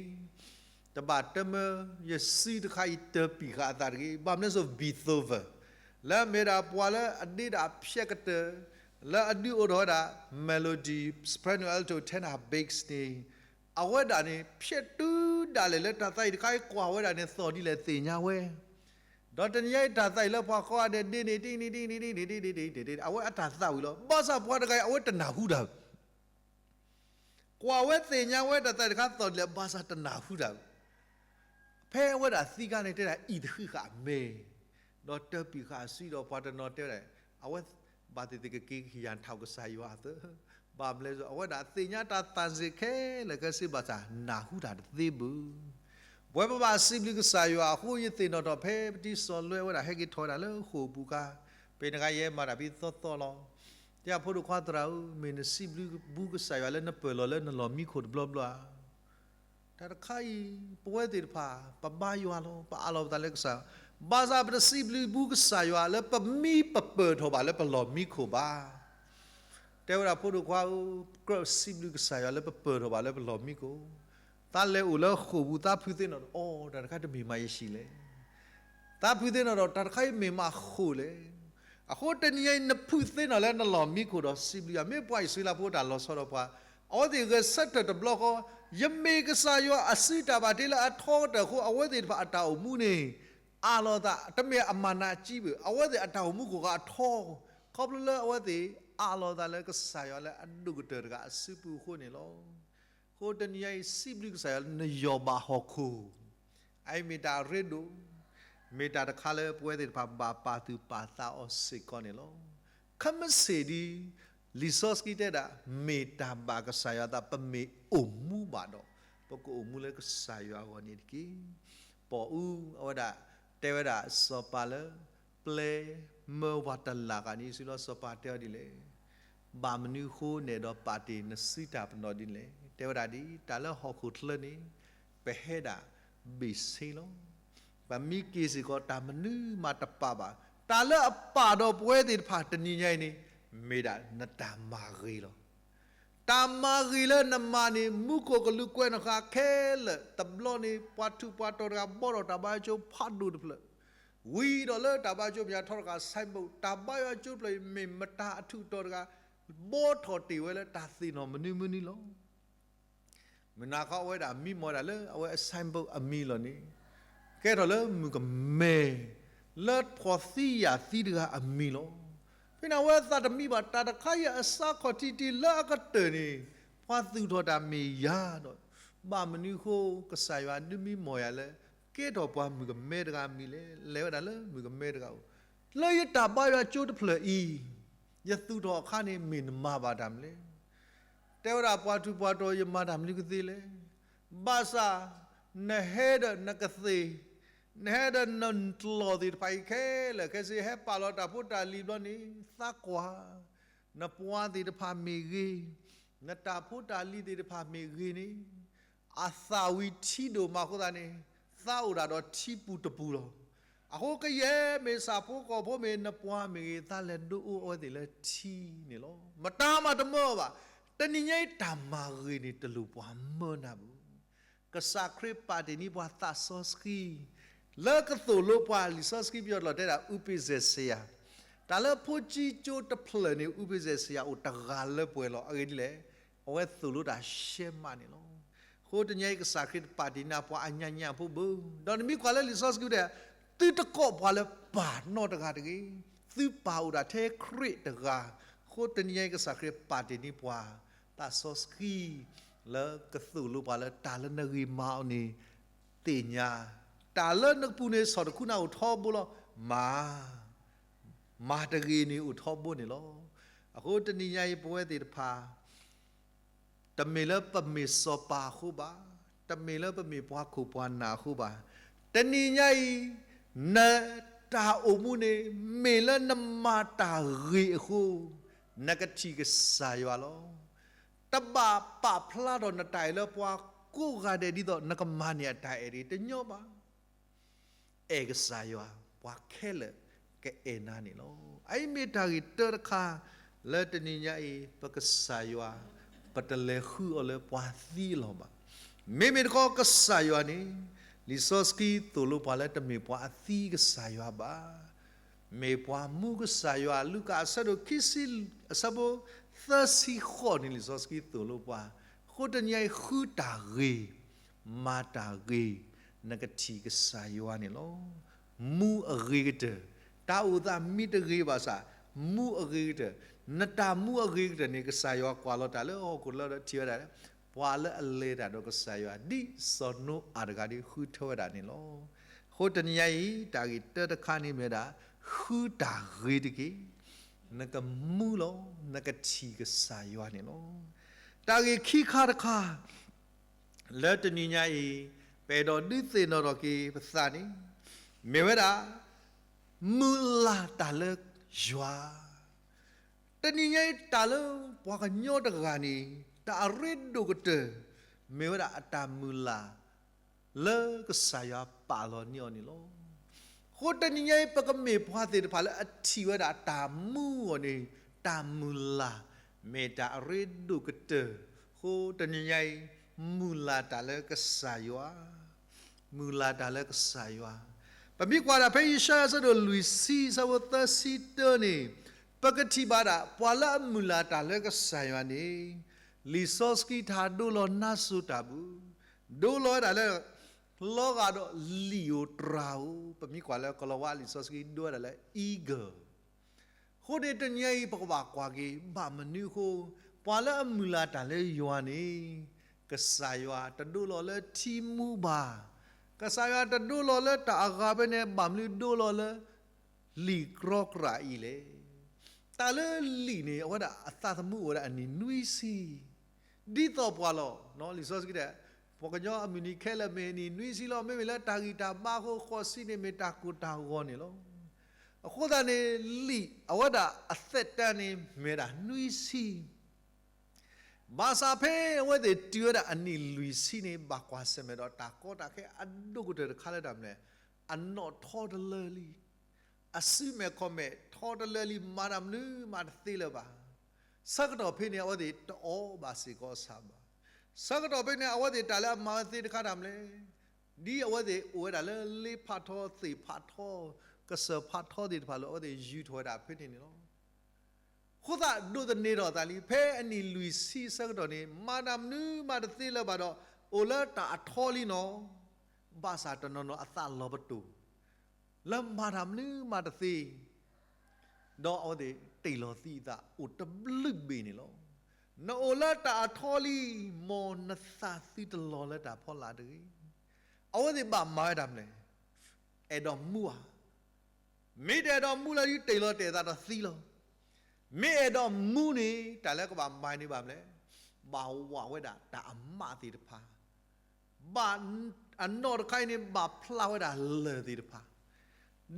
တဘၣ်တမၢယစုတခါအံၤ တၢပံာ်ဃာ်အသးတဂ့ၤ, ဘၣ်မနုၤစိ Beethoven လၢအမ့ၢ်ဒၣ်ပှၤလၢအဒ့ဒၣ်ဖျဲးကတၢၢ်, လၢအဒုးအိၣ်ထီၣ်ဝဲဒၣ် melody, soprano, alto, tenor, bass န့ၣ်, အဝဲဒၣ်န့ၣ် ဖျဲးတုၤဒၣ်လဲာ်လၢတၢ်သးအံၤတခါအံၤ ကွၢ်ဝဲဒၣ်န့ၣ် သီၣ်ဒ်လဲၣ်သ့ၣ်ညါဝဲ, ဒီးတနံၤညါအံၤတၢ်သးအံၤလၢပှၤကိးဂၤဒဲးဒ့န့ၣ် တ့န့ၣ် တ့န့ၣ် တ့န့ၣ် တ့န့ၣ် အဝဲအတၢ်သးဝံၤလီၤ. ဘၣ်ဆၣ်ပှၤတဂၤအံၤ အဝဲတနၢ်ဟူတၢ် ကွၢ်ဝဲသ့ၣ်ညါဝဲတၢ်သးတခါသီၣ်ဒ်လဲၣ် ဘၣ်ဆၣ်တနၢ်ဟူတၢ်, ဖဲအဝဲဒၣ်သံခါန့ၣ် တဲဒၣ်အံၣ်တဃံဃာ်အမဲာ်, ဒီးတၢပံာ်ဃာ်အစုဒီးပှၤတနီၤတဲဝဲဒၣ်, အဝဲဘၣ်သ့ၣ်သ့ၣ်ကက့ၤကယၢ်ထီၣ်ကစၢ်ယွၤအသး, ဘၣ်မနုၤလဲၣ် အဝဲဒၣ်သ့ၣ်ညါတၢ်သးစ့ၢ်ခဲလၢာ်ခဲဆ့ဘၣ်ဆၣ် နၢ်ဟူတၢ်တသ့ဘၣ်. ပဝဲပဘၣ်စံးဘျုးကစၢ်ယွၤအဃိ ယသ့ၣ်နီၣ်ထီၣ်ဖဲပတံၤစီၤလွဲဝဲဒၣ်ဟဲက့ၤထီၣ်ဝဲဒၣ်လၢဃိာ်ပူၤအခါ, ပ့ၤနဂၤယဲမၤတၢ်ဖံးသီသီလီၤ. တဲအဖိဒိၣ်ခွါသရၣ်ဧၢ, မ့ၢ်နစံးဘျုးဘူးကစၢ်ယွၤလၢနပၢၢ်လီၤလၢနလီၢ်မံခိၣ်တဘျီဘျီဧါ. တၢ်တခါအံၤ ပဝဲသ့ၣ်တဖၣ် ပဘါယွၤလီၤ, ပအးလီၤပသးလၢကစၢ်, ဘၣ်ဆၣ်ပတစံးဘျုးဘူးကစၢ်ယွၤလၢပမံပပၢၢ်ထီၣ်ဘၣ်လၢပလီၢ်မံခိၣ်ဘၣ်. တဲဝဲဒၣ်ဖိဒိၣ်ခွါဧၢ, ကြၢးစံးဘျုးကစၢ်ယွၤလၢပပၢၢ်ထီၣ်ဘၣ်လၢပလီၢ်မံခိၣ်, သးလဲၤအိၣ်လၢဃိာ်ပူၤ သးဖုးသ့ၣ်နီၣ်ဒီး အိ တၢ်တခါတမ့ၢ်မးယဟံၣ်လဲၣ်. သးဖုးသ့ၣ်နီၣ်ဒီး တၢ်တခါအံၤမ့ၢ်မးဃိာ်လဲၣ်. အဃိတနံၤညါအံၤ နဖုးသ့ၣ်နီၣ်လၢနလီၢ်မံခိၣ်ဒီးစံးဘျုးယွၤ, မ့ၢ်ပှၤအံၣ်စရ့လးဖိတၢ်လီၤဆီဒီးပှၤ, အဝဲသ့ၣ်ဂဲၤဆၢထၢၣ်တဘျီဃီ, ယမ့ၢ်ကစၢ်ယွၤအစုတၢ်ဘၣ်တ့လၢအထီကတၢၢ်အဃိ အဝဲသ့ၣ်တဖၣ်အတၢ်အိၣ်မူန့ၣ် အးလီၤသး တမ့ၢ်အမၤနးကံဘၣ်, အဝဲသ့ၣ်အတၢ်အိၣ်မူခိၣ်ဃာ်အထီ, ခီဖျိလၢအဝဲသ့ၣ်အးလီၤသးလၢကစၢ်ယွၤလၢအဒိၣ်ကတၢၢ်တဂၤအစုပူၤအဃိန့ၣ်လီၤ. အဃိတနံၤညါအံၤ စံးဘျုးကစၢ်ယွၤလၢနယီၢ်ဘၣ်ဟီၣ်ခိၣ်, အအံၤမ့ၢ်တၢ်အရ့ဒိၣ်, မ့ၢ်တၢ်တခါလၢပဝဲသ့ၣ်တဖၣ်ဘၣ်ပာ်သူၣ်ပာ်သးအီၤစ့ၢ်ကီးန့ၣ်လီၤ. ခဲမုၢ်ဆ့ၣ်ဒံး လံာ်စီဆှံတဲဒၣ် မ့ၢ်တၢ်ဘၣ်ကစၢ်ယွၤအသး ပမ့ၢ်အိၣ်မူဘၣ်ဒီး ပကအိၣ်မူလၢကစၢ်ယွၤအဂီၢ်န့ၣ်တက့ၢ်. ပီာ်အူအဝဲဒၣ် တဲဝဲဒၣ်စီၤပၤလၢ ပျဲမၢပှၤတလၢ်ဂၤန့ၣ် ဆူလီၤစီၤပၤတဲအီၤဒ်လဲၣ်, ဘၣ်မနုၤအဃိနဲၣ်ဒီးပာ်တ့ၢ်နစုတၢ်ပနီၣ်ဒ်လဲၣ်, တဲဝဲဒၣ်ဒ် တၢ်လၢဟီၣ်ခိၣ်ချၢန့ၣ် ပဟဲဒၣ်ဘ့ၣ်ဆ့လီၤ. ပမ့ၢ်က့ၤစ့ၢ်ကီး တၢ်မနုၤမးတပာ်ဘၣ်. တၢ်လၢအပာ်ဒီးပဝဲသ့ၣ်တဖၣ်တနံၤညါအံၤန့ၣ် မ့ၢ်ဒၣ်နတၢ်မၤဂ့ၤလီၤ. တၢ်မၤဂ့ၤလၢနမၤန့ၣ် မူခိၣ်ကလူးကွဲးနီၣ်ဃာ်ခဲလၢာ်, တဘျီန့ၣ် ပှၤထူးပှၤတီၤတဂၤ ဘီထီၣ်တၢ်ဘါယွၤကၠိဖးဒိၣ်တဖျၢၣ်, ဝံၤဒီးလၢတၢ်ဘါယွၤကၠိမဲာ်ညါထီတဂၤ ဆိုင်ဘုတ် တၢ်ဘါယွၤကၠိတဖျၢၣ်အံၤ မ့ၢ်မတၤအထူးအတီၤတဂၤ ဘီထီၣ်တ့ၢ်ဝဲလၢတၢ်သ့ၣ်နီၣ်မနုၤမနုၤလီၤ. မုၢ်နၤခီအဝဲဒၣ်မံမီၢ်ဒၣ်လၢအဝဲအဆိုင်ဘုတ်အမံၤလီၤန့ၣ် ကဲထီၣ်လၢမုၣ်ကမဲ လၢဖှီၣ်သံယာ်သံတဂၤအမံၤလီၤ. ဖဲန့ၣ်အဝဲသးတမံဘၣ်, တၢ်တခါအံၤအစးခီၣ်ထံးတ့ၢ်လၢအကတၢၢ်န့ၣ် ပှၤသူၣ်ထီၣ်တၢ်မ့ၢ်ယၤဒီး ဘၣ်မနုၤအဃိ ကစၢ်ယွၤဒုးမံမီၢ်ယၤလၢ ကဲထီၣ်ပှၤမုၣ်ကမဲတဂၤအမံၤလဲၣ်. လဲၤဝဲဒၣ်လၢမုၣ်ကမဲတဂၤအအိၣ်, လၢယတၢ်ဘါယွၤကၠိတဖျၢၣ်အံၤ ယသူၣ်ထီၣ်အခါန့ၣ် မ့ၢ်နမၤဘၣ်တၢ်မနုၤလဲၣ်. တဲဝဲဒၣ်ပှၤထူးပှၤတီၤ ယမၤတၢ်မနုၤကသ့လဲၣ်. ဘၣ်ဆၣ် နဟဲဒီးနကသ့ၣ်, နဟဲဒီးနတလီၢ်သ့ၣ်တဖၣ်အံၤခဲလၢာ်ခဲဆ့ ဟဲပာ်လီၤတၢ်ဖိတၢ်လံၤဘျီန့ၣ် သးကွၢ်, နပှၤသ့ၣ်တဖၣ်မ့ၢ်ဂ့ၤ, နတၢ်ဖိတၢ်လံၤသ့ၣ်တဖၣ်မ့ၢ်ဂ့ၤန့ၣ် အသၣ်ဝံၤထံဒိၣ်မးအဃိသတးန့ၣ် သးအိၣ်ဒၣ်ဒီးထံပူၤတပူၤလီၤ. အဃိကယဲၢ်မ့ၢ်ဆၣ်ဖိကီၢ်ဖိမ့ၢ် နပှၤမ့ၢ်ဂ့ၤ သးလဲၤဒိးအိၣ်အဝဲသ့ၣ်လၢထံန့ၣ်လီၤ. မတၤမးတမၢအီၤဘၣ်. တနံၤညါအံၤတၢ်မၤဂ့ၤန့ၣ် တလိၣ်ပှၤမၢနၤဘၣ်. ကစၢ်ခရံာ်ပာ်တ့ၢ်န့ၢ်ပှၤသးစီဆှံ လၢကသိၣ်လိပှၤ လံာ်စီဆှံပယီၤကျိာ်တဲဒၣ် ဥပိ္ပယက်ဆရာ, တၢ်လၢဖိကၠံကၠိတဖျၢၣ်န့ၣ် ဥပိ္ပယက်ဆရာ အိၣ်တဂၤလၢပှဲၤလီၤ. အဂ့ၢ်ဒ်လဲၣ်, အဝဲသိၣ်လိတၢ်ရှဲမးန့ၣ်လီၤ. အဃိတနံၤညါအံၤ ကစၢ်ခရံာ်တပာ်တ့ၢ်န့ၢ်ပှၤအညါညါဖိဘၣ်. ဒီးနမ့ၢ်ကွၢ်လၢလံာ်စီဆှံတဲဒၣ် သုတကိးပှၤလၢပၢ်နီတဂၤတဂ့ၤ, သုပၢ်အိၣ်ဒၣ်ထဲခရံာ်တဂၤ. အဃိတနံၤညါအံၤ ကစၢ်ခရံာ်ပာ်တ့ၢ်န့ၢ်ပှၤ သးစီဆှံ လၢကသိၣ်လိပှၤလၢတၢ်လၢနဂ့ၤမၤအီၤန့ၣ် သ့ၣ်ညါ, တၢ်လၢနကပူၤန့ၣ် ဆီၣ်တခူနၤအိၣ်ထီဘိလီၤ. မၤ, မၤတဂ့ၤန့ၣ်အိၣ်ထီဘိန့ၣ်လီၤ. အဃိတနံၤညါအံၤ ပဝဲသ့ၣ်တဖၣ် တမ့ၢ်လၢပမ့ၢ်စီၤပၤအဃိဘၣ်, တမ့ၢ်လၢပမ့ၢ်ပှၤခိၣ်ပှၤနၢ်အဃိဘၣ်. တနံၤညါအံၤ နတၢ်အိၣ်မူန့ၣ် မ့ၢ်လၢနမၤတၢ်ဂ့ၤအဃိ နကထံၣ်ကစၢ်ယွၤလီၤ. တဘၣ်ပာ်ဖျါထီၣ်နတၢ်အဲၣ်လၢပှၤကိးဂၤဒဲး ဒ်သိးနကမၤန့ၢ်အတၢ်အဲၣ်တဂ့ၤ, တညီဘၣ်. အဲၣ်ကစၢ်ယွၤ, ပှၤခဲလၢာ်ကအဲၣ်နၤန့ၣ်လီၤ. အအံၤမ့ၢ်တၢ်ဂ့ၢ်တၢတခါ လၢတနံၤညါအံၤ ပကစၢ်ယွၤ ပတလဲၤဃုအီၤလၢပှၤသံအလီၢ်ဘၣ်. မ့မ့ၢ်တခီ ကစၢ်ယွၤန့ၣ် လံာ်စီဆှံသိၣ်လိပှၤလၢတမ့ၢ်ပှၤအသံကစၢ်ယွၤဘၣ်. မ့ၢ်ပှၤမူကစၢ်ယွၤ, လူၤကၣ်အဆၢဒိၣ်ခံဆံ အဆၢဖိသၢဆံဃိးန့ၣ် လံာ်စီဆှံသိၣ်လိပှၤ, အဃိတနံၤအံၤ ဃုတၢ်ဂ့ၤ, မၤတၢ်ဂ့ၤ, နကထံၣ်ကစၢ်ယွၤန့ၣ်လီၤ. မူအဂ့ၤကတၢၢ်, တၢ်အိၣ်သးမ့ၢ်တဂ့ၤဘၣ်ဆၣ်, မူအဂ့ၤကတၢၢ်, နတၢ်မူအဂ့ၤကတၢၢ်န့ၣ် ကစၢ်ယွၤကွၢ်လီၤတၢ်လၢဟီၣ်ခိၣ်လၢဒီးထံၣ်ဝဲဒၣ်လၢ ပှၤလၢအလဲၤတၢ်ဒီးကစၢ်ယွၤ ဒ်စီၤနိအၤတဂၤဒ်ဃုထၢဝဲဒၣ်န့ၣ်လီၤ. အဃိတနံၤညါအံၤ တၢ်ဂ့ၢ်တၢတခါန့ၣ်မ့ၢ်ဝဲဒၣ် ဃုတၢ်ဂ့ၤတက့ၢ်. နကမူလီၤ, နကထံၣ်ကစၢ်ယွၤန့ၣ်လီၤ. တၢ်ဂ့ၢ်ခံခါတခါ လၢတနံၤညါအံၤ ပအဲၣ်ဒိးဒုးသ့ၣ်နီၣ်ထီၣ်က့ၤပသးန့ၣ် မ့ၢ်ဝဲဒၣ် မုၢ်လၢ်တၢ်လၢယွၤ တနံၤညါအံၤ တၢ်လၢပှၤကညီတဂၤန့ၣ် တၢ်အရ့ဒိၣ်ကတၢၢ် မ့ၢ်ဝဲဒၣ်အတၢ်မုၢ်လၢ် လၢကစၢ်ယွၤပာ်လီၤန့ၢ်အီၤန့ၣ်လီၤ. အဃိတနံၤညါအံၤ ပကမ့ၢ်ပှၤသ့ၣ်တဖၣ်လၢအထံၣ်ဝဲဒၣ်တၢ်မူအီၤန့ၣ် တၢ်မုၢ်လၢ် မ့ၢ်တၢ်အရ့ဒိၣ်ကတၢၢ်. အဃိတနံၤညါအံၤ မုၢ်လၢ်တၢ်လၢကစၢ်ယွၤ မုၢ်လၢ်တၢ်လၢကစၢ်ယွၤ. ပမ့ၢ်ကွၢ်ဒၣ်ဖဲယၡါယၤအဆၢဒိၣ်လွံၢ်ဆံ အဆၢဖိသၢဆံတၢန့ၣ် ပကထံၣ်ဘၣ်ဒၣ် ပှၤလၢအမုၢ်လၢ်တၢ်လၢကစၢ်ယွၤန့ၣ် လံာ်စီဆှံထါဒိလီၤနါစိၤတၢ်ဘု, ဒိလီၤဝဲဒၣ်လၢ လီၤဂာ်ဒီးလံာ်ဧိၤတြၤဧိၤ, ပမ့ၢ်ကွၢ်လၢကလီၤဝါအလံာ်စီဆှံဒိဝဲဒၣ်လၢ eagle. အဃိန့ၣ်တနံၤအံၤ ပကဘၣ်ကွၢ်က့ၤ ဘၣ်မနုၤအဃိ ပှၤလၢအမုၢ်လၢ်တၢ်လၢယွၤန့ၣ် ကစၢ်ယွၤတဒိလီၤလၢထံမူဘၣ်. ကစၢ်ယွၤတဒိလီၤလၢတၢ်အဂၤဖဲန့ၣ် ဘၣ်မနုၤဒိလီၤလၢ လံာ်ကြီကြးအံၤလဲၣ်. တၢ်လၢလံာ်န့ၣ် အဝဲဒၣ်အသးသမူအိၣ်ဝဲဒၣ်အနံၣ်နွံဆံ ဒ်သိးပှၤလီၤ. လံာ်စီဆှံတဲ ပှၤကညီအမုၢ်နံၤခဲလၢာ်မ့ၢ်နံၣ်နွံဆံလီၤ. မ့မ့ၢ်လၢတၢ်ဂံၢ်တၢ်ဘါအဃိ ဃိးဆံန့ၣ်မ့ၢ်တၢ်ကိၢ်တၢ်ဂီၤန့ၣ်လီၤ. အဃိသတးန့ၣ် လံာ်အဝဲဒၣ်အသက်တမ်းန့ၣ် မ့ၢ်ဝဲဒၣ်နွံဆံ ဘၣ်ဆၣ်ဖဲအဝဲသ့ၣ်တုၤဝဲဒၣ်အနံၣ်လွံၢ်ဆံန့ၣ် ဘၣ်ကွၢ်ဆၢၣ်မဲာ်ဒီးတၢ်ကီတၢ်ခဲအဒိၣ်ကတၢၢ်တခါလၢတၢ်မနုၤလဲၣ်, အနီၣ်ထီတလၢလံ, အစုမဲာ်ခီၣ်မဲာ်ထီတလၢလံ, မၤတၢ်မနုၤမးတသ့လၢၤဘၣ်. ဆၢကတီၢ်ဖဲန့ၣ် အဝဲသ့ၣ်တအီၣ်ဘၣ်စ့ၢ်ကီးဆၣ်ဘၣ်. ဆၢကတီၢ်ဖဲန့ၣ် အဝဲသ့ၣ်တၢ်လၢအမၤဝဲသ့တခါတၢ်မနုၤလဲၣ်, ဒ်အဝဲသ့ၣ်အိၣ်ဝဲဒၣ်လၢလ့ဖးထီ သ့ၣ်ဖးထီ ကစၢၢ်ဖးထီသ့ၣ်တဖၣ်လၢအဝဲသ့ၣ်ယူၤထီၣ်ဝဲဒၣ်ဖဲန့ၣ်န့ၣ်လီၤ. အဃိသတးဒိးသန့ၤထီၣ်အသးလံ, ဖဲအနံၣ်လွံၢ်ဆံဆၢကတီၢ်န့ၣ် မၤတၢ်မနုၤမးတသ့လၢၤဘၣ်ဒီး အိၣ်လၢတၢ်အထီလံနီၤ. ဘၣ်ဆၣ်တနီၤနီၤအသးလီၤပတိၢ် လၢမၤတၢ်မနုၤမးတသ့, ဒီးအဝဲသ့ၣ်တ့ၢ်လီၤသံအသးအိၣ်တဘျုးဘ့ၣ်န့ၣ်လီၤ. နအိၣ်လၢတၢ်အထီလံ, မ်နသးသုတလီၤလၢတၢ်ဖီလာ်တဂ့ၤ. အဝဲသ့ၣ်ဘၣ်မၤဝဲဒၣ်မနုၤလဲၣ်, အဲၣ်ဒိးမူဧါ. မ့ၢ်တအဲၣ်ဒိးမူလၢဒ်တ့ၢ်လီၤတဲာ်သးဒီးသံလီၤ. မ့ၢ်အဲၣ်ဒိးမူန့ၣ် တၢ်လၢကဘၣ်မၤန့ၢ်ဘၣ်မနုၤလဲၣ်, ဘၣ်ဝးဝဲဒၣ်တၢ်အမးသ့ၣ်တဖၣ်, ဘၣ်အနီၣ်တခါအံၤန့ၣ် ဘၣ်ဖျါဝဲဒၣ်လၢၢ်သ့ၣ်တဖၣ်, ဒ်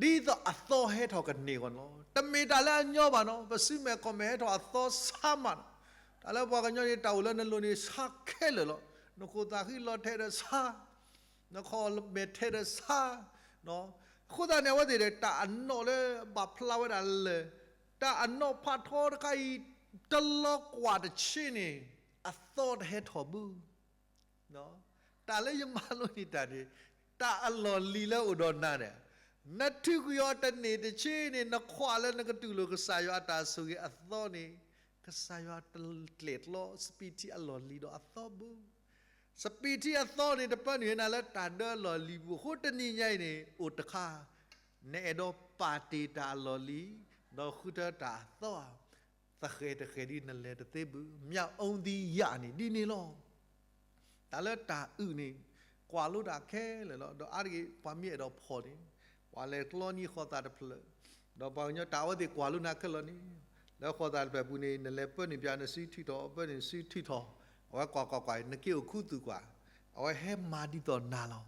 သိးအသီဟဲထီၣ်ကန့ၢ်အဂီၢ်န့ၣ်လီၤ. တမ့ၢ်တၢ်လၢအညီဘၣ်နီၤ, ပစုမဲာ်ခီၣ်မဲာ်ဟဲထီၣ်အသီဆါမးနီၤ. တၢ်လၢပှၤကညီန့ၣ် တၢ်အိၣ်လၢနလိၤန့ၣ် ဆါခဲလၢာ်လီၤ. နခိၣ်သးဃံလီၤထဲးဒီးဆါ, နခီၣ်မဲာ်ထဲးဒီးဆါ, အဃိသတးန့ၣ် အဝဲသ့ၣ်ဒီး တၢ်အနီၣ်လၢဘၣ်ဖျါဝဲဒၣ်လၢၢ်, တၢ်အနီၣ်ဖးထီတခါအံၤ တလီၤကွၢ်တဆ့န့ၣ် အသီတဟဲထီၣ်ဘၣ်. တၢ်လၢယမၤလိန့ၢ်တၢ်န့ၣ် တၢ်အလီၢ်လံၤလၢအိၣ်ဒီးနၤန့ၣ်, နထုးကွံာ်အီၤတန့ၢ်တဆ့န့ၣ် နကွၢ်လၢနကတူၢ်လိာ်ကစၢ်ယွၤအတၢ်ဆိၣ်ဂ့ၤအသီန့ၣ်, ကစၢ်ယွၤတကျဲးကျီစပံးထံအလီၢ်လံၤဒီးအသီဘၣ်. စပံးထံအသီန့ၣ် တပၢနုာ်ဟဲနၤလၢတၢ်ဒၢအလီၢ်လံၤပူၤအဃိ တနံၤညါအံၤန့ၣ် အိၣ်တခါ နအဲၣ်ဒိးပာ်တ့ၢ်တၢ်အလီၢ်လံၤ ဒီးဃုထၢတၢ်အသီဧါ, သဃဲၤတဃဲၤဒ်နလဲၤတသ့ဘၣ်, မၠၣ်အူဒံယၣ်န့ၣ်ဒ်န့ၣ်လီၤ. တၢ်လၢတၢ်အုၣ်န့ၣ် ကွၢ်လိတၢ်ခဲလၢာ်လီၤ. ဒီးအါတက့ၢ် ပှၤမ့ၢ်အဲၣ်ဒိးဖီၣ်န့ၣ် ပှၤလဲၤကျီန့ၢ်ဃီသးတဖျၢၣ်, ဒီးပှၤကညီတၢ်အဝဲသ့ၣ်ကွၢ်လိနၤခဲလၢာ်န့ၣ်, လၢဃီသးတဖျၢၣ်ပူၤန့ၣ် နလဲၤပၢနုာ်ပၠးနစုထုးထီၣ် ပၢနုာ်စုထုးထီၣ်, အဝဲကွၢ်ကွၢ်ကွၢ် နက့ၤအိၣ်ခူသူၣ်ကွၢ်, အဝဲဟဲမၤဒ်သိးနၤလီၤ.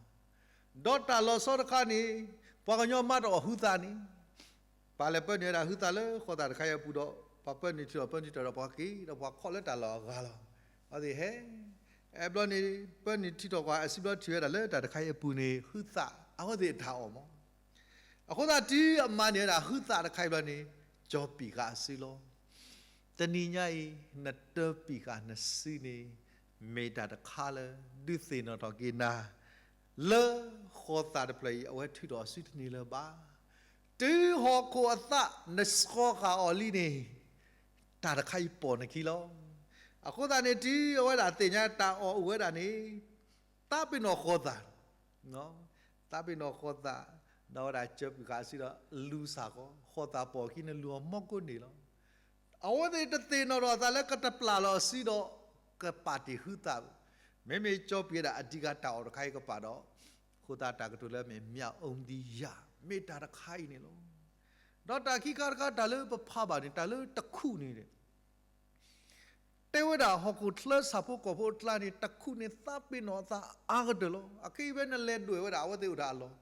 ဒီးတၢ်လီၤဆီတခါန့ၣ် ပှၤကညီမၤတအီၣ်ဟုသးန့ၣ် ပှၤလဲၤပၢနုာ်ဝဲဒၣ်ဟုသးလၢဃီသးတခါအံၤအပူၤဒီး ပှၤပၢနုာ်ထုးထီၣ် ပၢနုာ်ထုးထီၣ်ဒီး ပှၤက့ၤဒီးပှၤခီၣ်လၢတၢ်လီၢ်အဂၤလီၤ. အဝဲသ့ၣ်ဟဲ, အဲဘျီန့ၣ် ပၢနုာ်ထုးထီၣ်ကွၢ် အစုဘျီထုးဝဲဒၣ်လၢတၢ်တခါအံၤအပူၤန့ၣ် ဟုသးအဝဲသ့ၣ်အတၢ်အီၣ်မး. အဃိသတးတုၤအမၤန့ၢ်ဝဲဒၣ်ဟုသးတခါအံၤဘျီန့ၣ် ကၠီပံာ်ဃာ်အစုလီၤ. တနံၤညါအံၤ နတၢပံာ်ဃာ်နစုန့ၣ် မ့ၢ်တၢ်တခါလၢ ဒုးသ့ၣ်နီၣ်ထီၣ်က့ၤနၤ လၢဃီသးတဖျၢၣ်အံၤ အဝဲထုးထီၣ်အစုတန့ၢ်လၢၤဘၣ်. တုၤဟီၣ်ခိၣ်အသးနဆှီဃာ်အီၤလံန့ၣ် တၢ်တခါအံၤပိာ်နခံလီၤ. အဃိသတးန့ၣ် တုၤအဝဲဒၣ်သ့ၣ်ညါတၢ်အီၣ်အိၣ်ဝဲဒၣ်န့ၣ် သးပ့ၤနီၣ်ဃီသး သးပ့ၤနီၣ်ဃီသး, ဒီးဝဲဒၣ်ကၠီပံာ်ဃာ်အစုဒီးလူၤစၢ်ဃီ, ဃီသးပိာ်အခံနလူၤအီၤမီၢ်ကိးန့ၣ်လီၤ. အဝဲသ့ၣ်တသ့ၣ်နီၣ်ထီၣ်အသးလၢကတပျၢ်လီၤအစုဒီး ကပာ်တ့ၢ်ဟုသးဘၣ်. မ့မ့ၢ်ကၠီပံာ်ဝဲဒၣ်အဓိကတၢ်အီၣ်တခါအံၤကပာ်ဒီး ဃိသးတၢ်ကတိၤလၢမ့ၢ် မၠၣ်အူဒံယၣ် မ့ၢ်တၢ်တခါအံၤန့ၣ်လီၤ. ဒီးတၢ်ခံခါတခါ တၢ်လၢပဖးဘၣ်န့ၣ် တၢ်လၢတခူၣ်န့ၣ် တဲဝဲဒၣ်ဟီၣ်ခိၣ်ချၢဆၣ်ဖိကီၢ်ဖိအကျါန့ၣ် တခူၣ်န့ၣ်သးပ့ၤနီၣ်အသးအါကတၢၢ်လီၤ. အခဲအံၤဖဲနလဲၤဒွဲၣ်ဝဲဒၣ်အဝဲသ့ၣ်အိၣ်တၢ်အလီၢ်,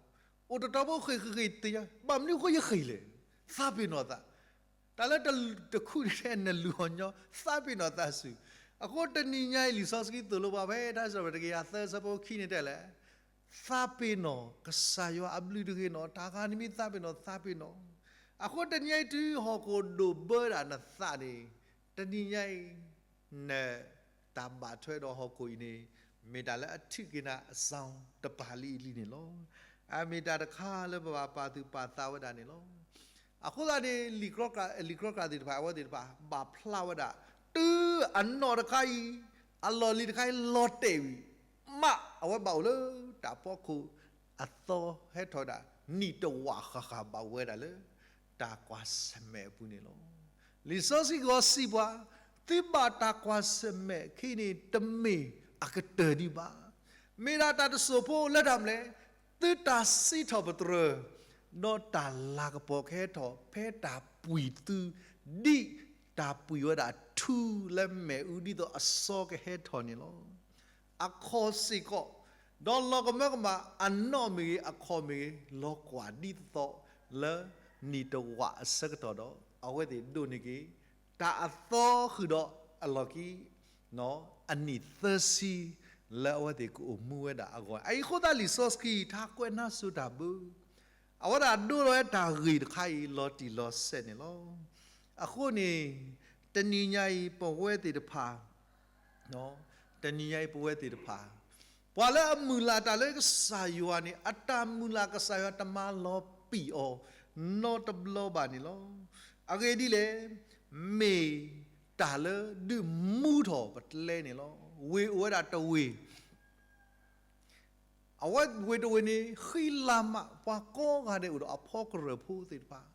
အိၣ်တတီၤဖိဃ့ၢ်ဃ့ၢ်သ့ၣ်ညါ ဘၣ်မနုၤဃိယဃ့ၢ်လဲၣ်, သးပ့ၤနီၣ်သး. တၢ်လၢတခူၣ်န့ၣ်နလူၤအီၤညီ သးပ့ၤနီၣ်သးစူၤ. အဃိတနံၤညါအံၤ လံာ်စီဆှံသိၣ်လိပှၤဖဲ ထါစံးပတြၢၤ တကယၤသၢ ဆၢဖိခံန့ၣ်တဲလဲၣ် သးပ့ၤနီၣ်ကစၢ်ယွၤအဘျုးတဂ့ၤနီၣ်, တၢ်ဂၤန့ၣ်မ့ၢ်သးပ့ၤနီၣ် သးပ့ၤနီၣ်. အဃိတနံၤညါအံၤ တုၤဟီၣ်ခိၣ်ဒိၣ်ဘၢဒၣ်နသးန့ၣ်, တနံၤညါအံၤ နတၢ်ဘၣ်ထွဲဒီးဟီၣ်ခိၣ်အံၤန့ၣ် မ့ၢ်တၢ်လၢအထုးက့ၤနၤအစီၤတပၤလံအံၤလံန့ၣ်လီၤ. အမ့ၢ်တၢ်တခါလၢပဘၣ်ပာ်သူၣ်ပာ်သးဝဲဒၣ်န့ၣ်လီၤ. အဃိသတးန့ၣ် လံာ်ကြီကြၢ်သ့ၣ်တဖၣ် အဝဲသ့ၣ်တဖၣ် ဘၣ်ဖျါဝဲဒၣ် တုၤအနီၣ်တခါအံၤ အလီၢ်လံၤတခါအံၤလီၤတဲာ်ဝံၤ မ့ၢ်အဝဲဘၣ်အိၣ်လၢ တၢ်ဖီခိၣ်အသီဟဲထီၣ်ဝဲဒၣ် နံၣ်တဝးဃၣ်ဃၣ်ဘၣ်ဝဲဒၣ်လၢ တၢ်ကွၢ်ဆၢၣ်မဲာ်အပူၤန့ၣ်လီၤ. လံာ်စီဆှံကီးစံးပှၤ, သုဘၣ်တၢ်ကွၢ်ဆၢၣ်မဲာ်အခံန့ၣ် တမ့ၢ်အကတၢၢ်ဒံးဘၣ်. မ့ၢ်ဒၣ်တၢ်တစိၢ်ဖိလၢတၢ်မနုၤလဲၣ်, သုတၢ်စံးထီၣ်ပတြၢၤ, ဒီးတၢ်လၤကပီၤကဟဲထီၣ် ဖဲတၢ်ပှံၤသု ဒ်တၢ်ပှံၤဝဲဒၣ်ထူလၢမဲာ်အူ ဒ်သိးအစီကဟဲထီၣ်န့ၣ်လီၤ. အခီၣ်စ့ၢ်ကီး, ဒီးလီၤကမၢကမၣ်အနီၣ်မ့ၢ်ဂ့ၤ အခီၣ်မ့ၢ်ဂ့ၤ လီၤကွၢ်ဒ်သိးသိးလၢနံၣ်တဝးအဆၢကတီၢ်ဒီး အဝဲသ့ၣ်ဒိးန့ၢ်က့ၤ တၢ်အသီဃုာ်ဒီးအလီၢ်ခံ အနံၣ်သၢဆံ လၢအဝဲသ့ၣ်ကအိၣ်မူဝဲဒၣ်အဂီၢ်. အအံၤအဃိသတးလံာ်စီဆှံ ထါကွဲးနါစိၤတၢ်ဘၣ် အဝဲဒၣ်ဒိလီၤဝဲတၢ်ဂ့ၢ်တခါအံၤ လီၤတံၢ်လီၤဆဲးန့ၣ်လီၤ. အဃိန့ၣ် တနံၤညါအံၤပဝဲသ့ၣ်တဖၣ် တနံၤညါအံၤပဝဲသ့ၣ်တဖၣ် ပှၤလၢအမုၢ်လၢ်တၢ်လၢကစၢ်ယွၤန့ၣ် အတၢ်မုၢ်လၢ်ကစၢ်ယွၤတမၤလီၤပံာ်အီၤ နီတဘျီဘၣ်န့ၣ်လီၤ. အဂ့ၢ်ဒ်လဲၣ်, မ့ၢ်တၢ်လၢဒုးမူထီၣ်ပကျဲန့ၣ်လီၤ. ဝ့ၢ်အိၣ်ဝဲဒၣ်တဝ့ၢ် အဝဲဝ့ၢ်တဝ့ၢ်န့ၣ် ဃံလၤမး ပှၤကိးဂၤဒဲးအိၣ်ဒီးအဖီကရၢၢ်ဖိသ့ၣ်တဖၣ်,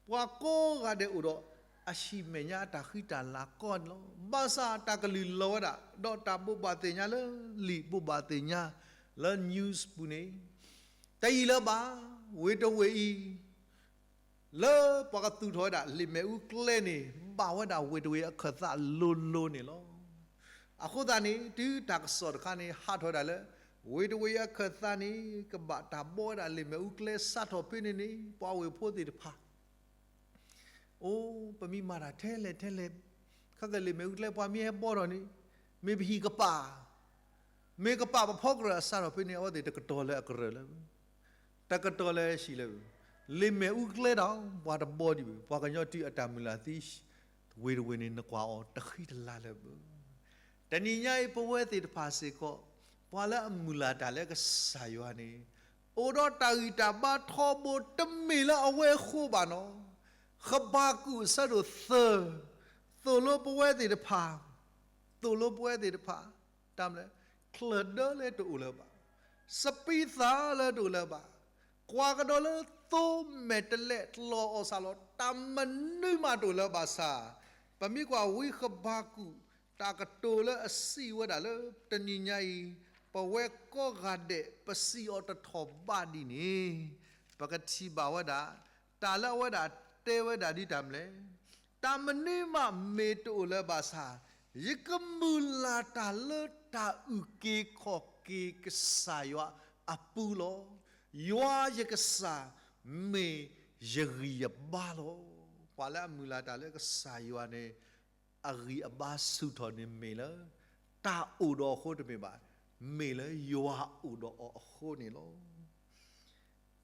ပှၤကိးဂၤဒဲးအိၣ်ဒီးအဟံၣ်မဲာ်ညါအတၢ်ဃံတၢ်လၤကီၢ်န့ၣ်လီၤ. ဘၣ်ဆၣ်တၢ်ကလုၢ်လီၤဝဲဒၣ် ဒီးတၢ်ဘိးဘၣ်သ့ၣ်ညါလၢလံာ်ဘိးဘၣ်သ့ၣ်ညါ လၢ news ပူၤန့ၣ် တယံာ်လၢၤဘၣ် ဝ့ၢ်တဝ့ၢ်အံၤ လၢပှၤကသူၣ်ထီၣ်ဝဲဒၣ်လ့ၣ်မ့ၣ်အူကျဲန့ၣ် ဘၣ်ဝဲဒၣ်ဝ့ၢ်တဝ့ၢ်အခၢၣ်သးလိၤလိၤန့ၣ်လီၤ. အဃိသတးန့ၣ် တုၤတၢ်ကစီၣ်တခါန့ၣ် ဟးထီၣ်ဝဲဒၣ်လၢ ဝ့ၢ်တဝ့ၢ်အခၢၣ်သးန့ၣ် ကဘၣ်တၢ်ဘီဝဲဒၣ်လ့ၣ်မ့ၣ်အူကျဲစးထီၣ်ဖဲန့ၣ်န့ၣ် ပှၤဝ့ၢ်ဖိသ့ၣ်တဖၣ် အိ ပမ့ၢ်မၤတၢ်ထဲလဲၣ်ထဲလဲၣ်, ခဲကလ့ၣ်မ့ၣ်အူကျဲပှၤမ့ၢ်ဟဲဘီထီၣ်န့ၣ် မ့ၢ်ပဟံၣ်ကပၤ မ့ၢ်ကပၤပဖီကရၢၢ်အစးထီၣ်ဖဲန့ၣ် အဝဲသ့ၣ်တကတီၤလၢအကရၢၢ်လၢၤဘၣ်, တကတီၤလၢအဟံၣ်လၢၤဘၣ်. လ့ၣ်မ့ၣ်အူကျဲဒီး ပှၤတဘီဒံးဘၣ်. ပှၤကညီတုၤအတၢ်မုၢ်လၢ်သံ ဝ့ၢ်တဝ့ၢ်န့ၣ် နကွၢ်အီၤတဃံတလၤလၢၤဘၣ်. တနံၤညါအံၤပဝဲသ့ၣ်တဖၣ်စ့ၢ်ကီး ပှၤလၢအမုၢ်လၢ်တၢ်လၢကစၢ်ယွၤန့ၣ် အိၣ်ဒီးတၢ်ဂံၢ်တၢ်ဘါထီဘိတမ့ၢ်လၢအဝဲအဃိဘၣ်နီၤ. ဃဘးကူာ်အဆၢဒိၣ်သၢ, သိၣ်လိပဝဲသ့ၣ်တဖၣ်, သိၣ်လိပဝဲသ့ၣ်တဖၣ်, တၢ်မနုၤလဲၣ်, ချၢၣ်ဒၢလၢတအိၣ်လၢၤဘၣ်, စပံးသၣ်လၢတအိၣ်လၢၤဘၣ်, ကွၢ်ကဒီးလၢသိမဲာ်တဲးလဲး လီၤအီၣ်စးလီၤ တၢ်မနုၤမးတအိၣ်လၢၤဘၣ်ဆၣ်, ပမ့ၢ်ကွၢ်ဝံဃဘးကူာ် တၢ်ကတိၤလၢအစံးဝဲဒၣ်လၢ တနံၤညါအံၤ ပဝဲကိးဂၤဒဲး ပစံးအီၤတထီၣ်ဘးဒ်န့ၣ် ပကထံၣ်ဘၣ်ဝဲဒၣ် တၢ်လၢအဝဲဒၣ်တဲဝဲဒၣ်ဒ်တၢ်မနုၤလဲၣ်, တၢ်မနုၤမးမ့ၢ်တအိၣ်လၢၤဘၣ်ဆၣ်, ယကမုၢ်လၢ်တၢ်လၢတၢ်အုၣ်က့ၤခီၣ်က့ၤကစၢ်ယွၤအပူၤလီၤ. ယွၤယကစၢ်မ့ၢ်ယဂံၢ်ယဘါလီၤ. ပှၤလၢအမုၢ်လၢ်တၢ်လၢကစၢ်ယွၤန့ၣ် အဂံၢ်အဘါဆူၣ်ထီၣ်န့ၣ်မ့ၢ်လၢ တၢ်အိၣ်ဒီးအဃိတမ့ၢ်ဘၣ်, မ့ၢ်လၢယွၤအိၣ်ဒီးအီၤအဃိန့ၣ်လီၤ.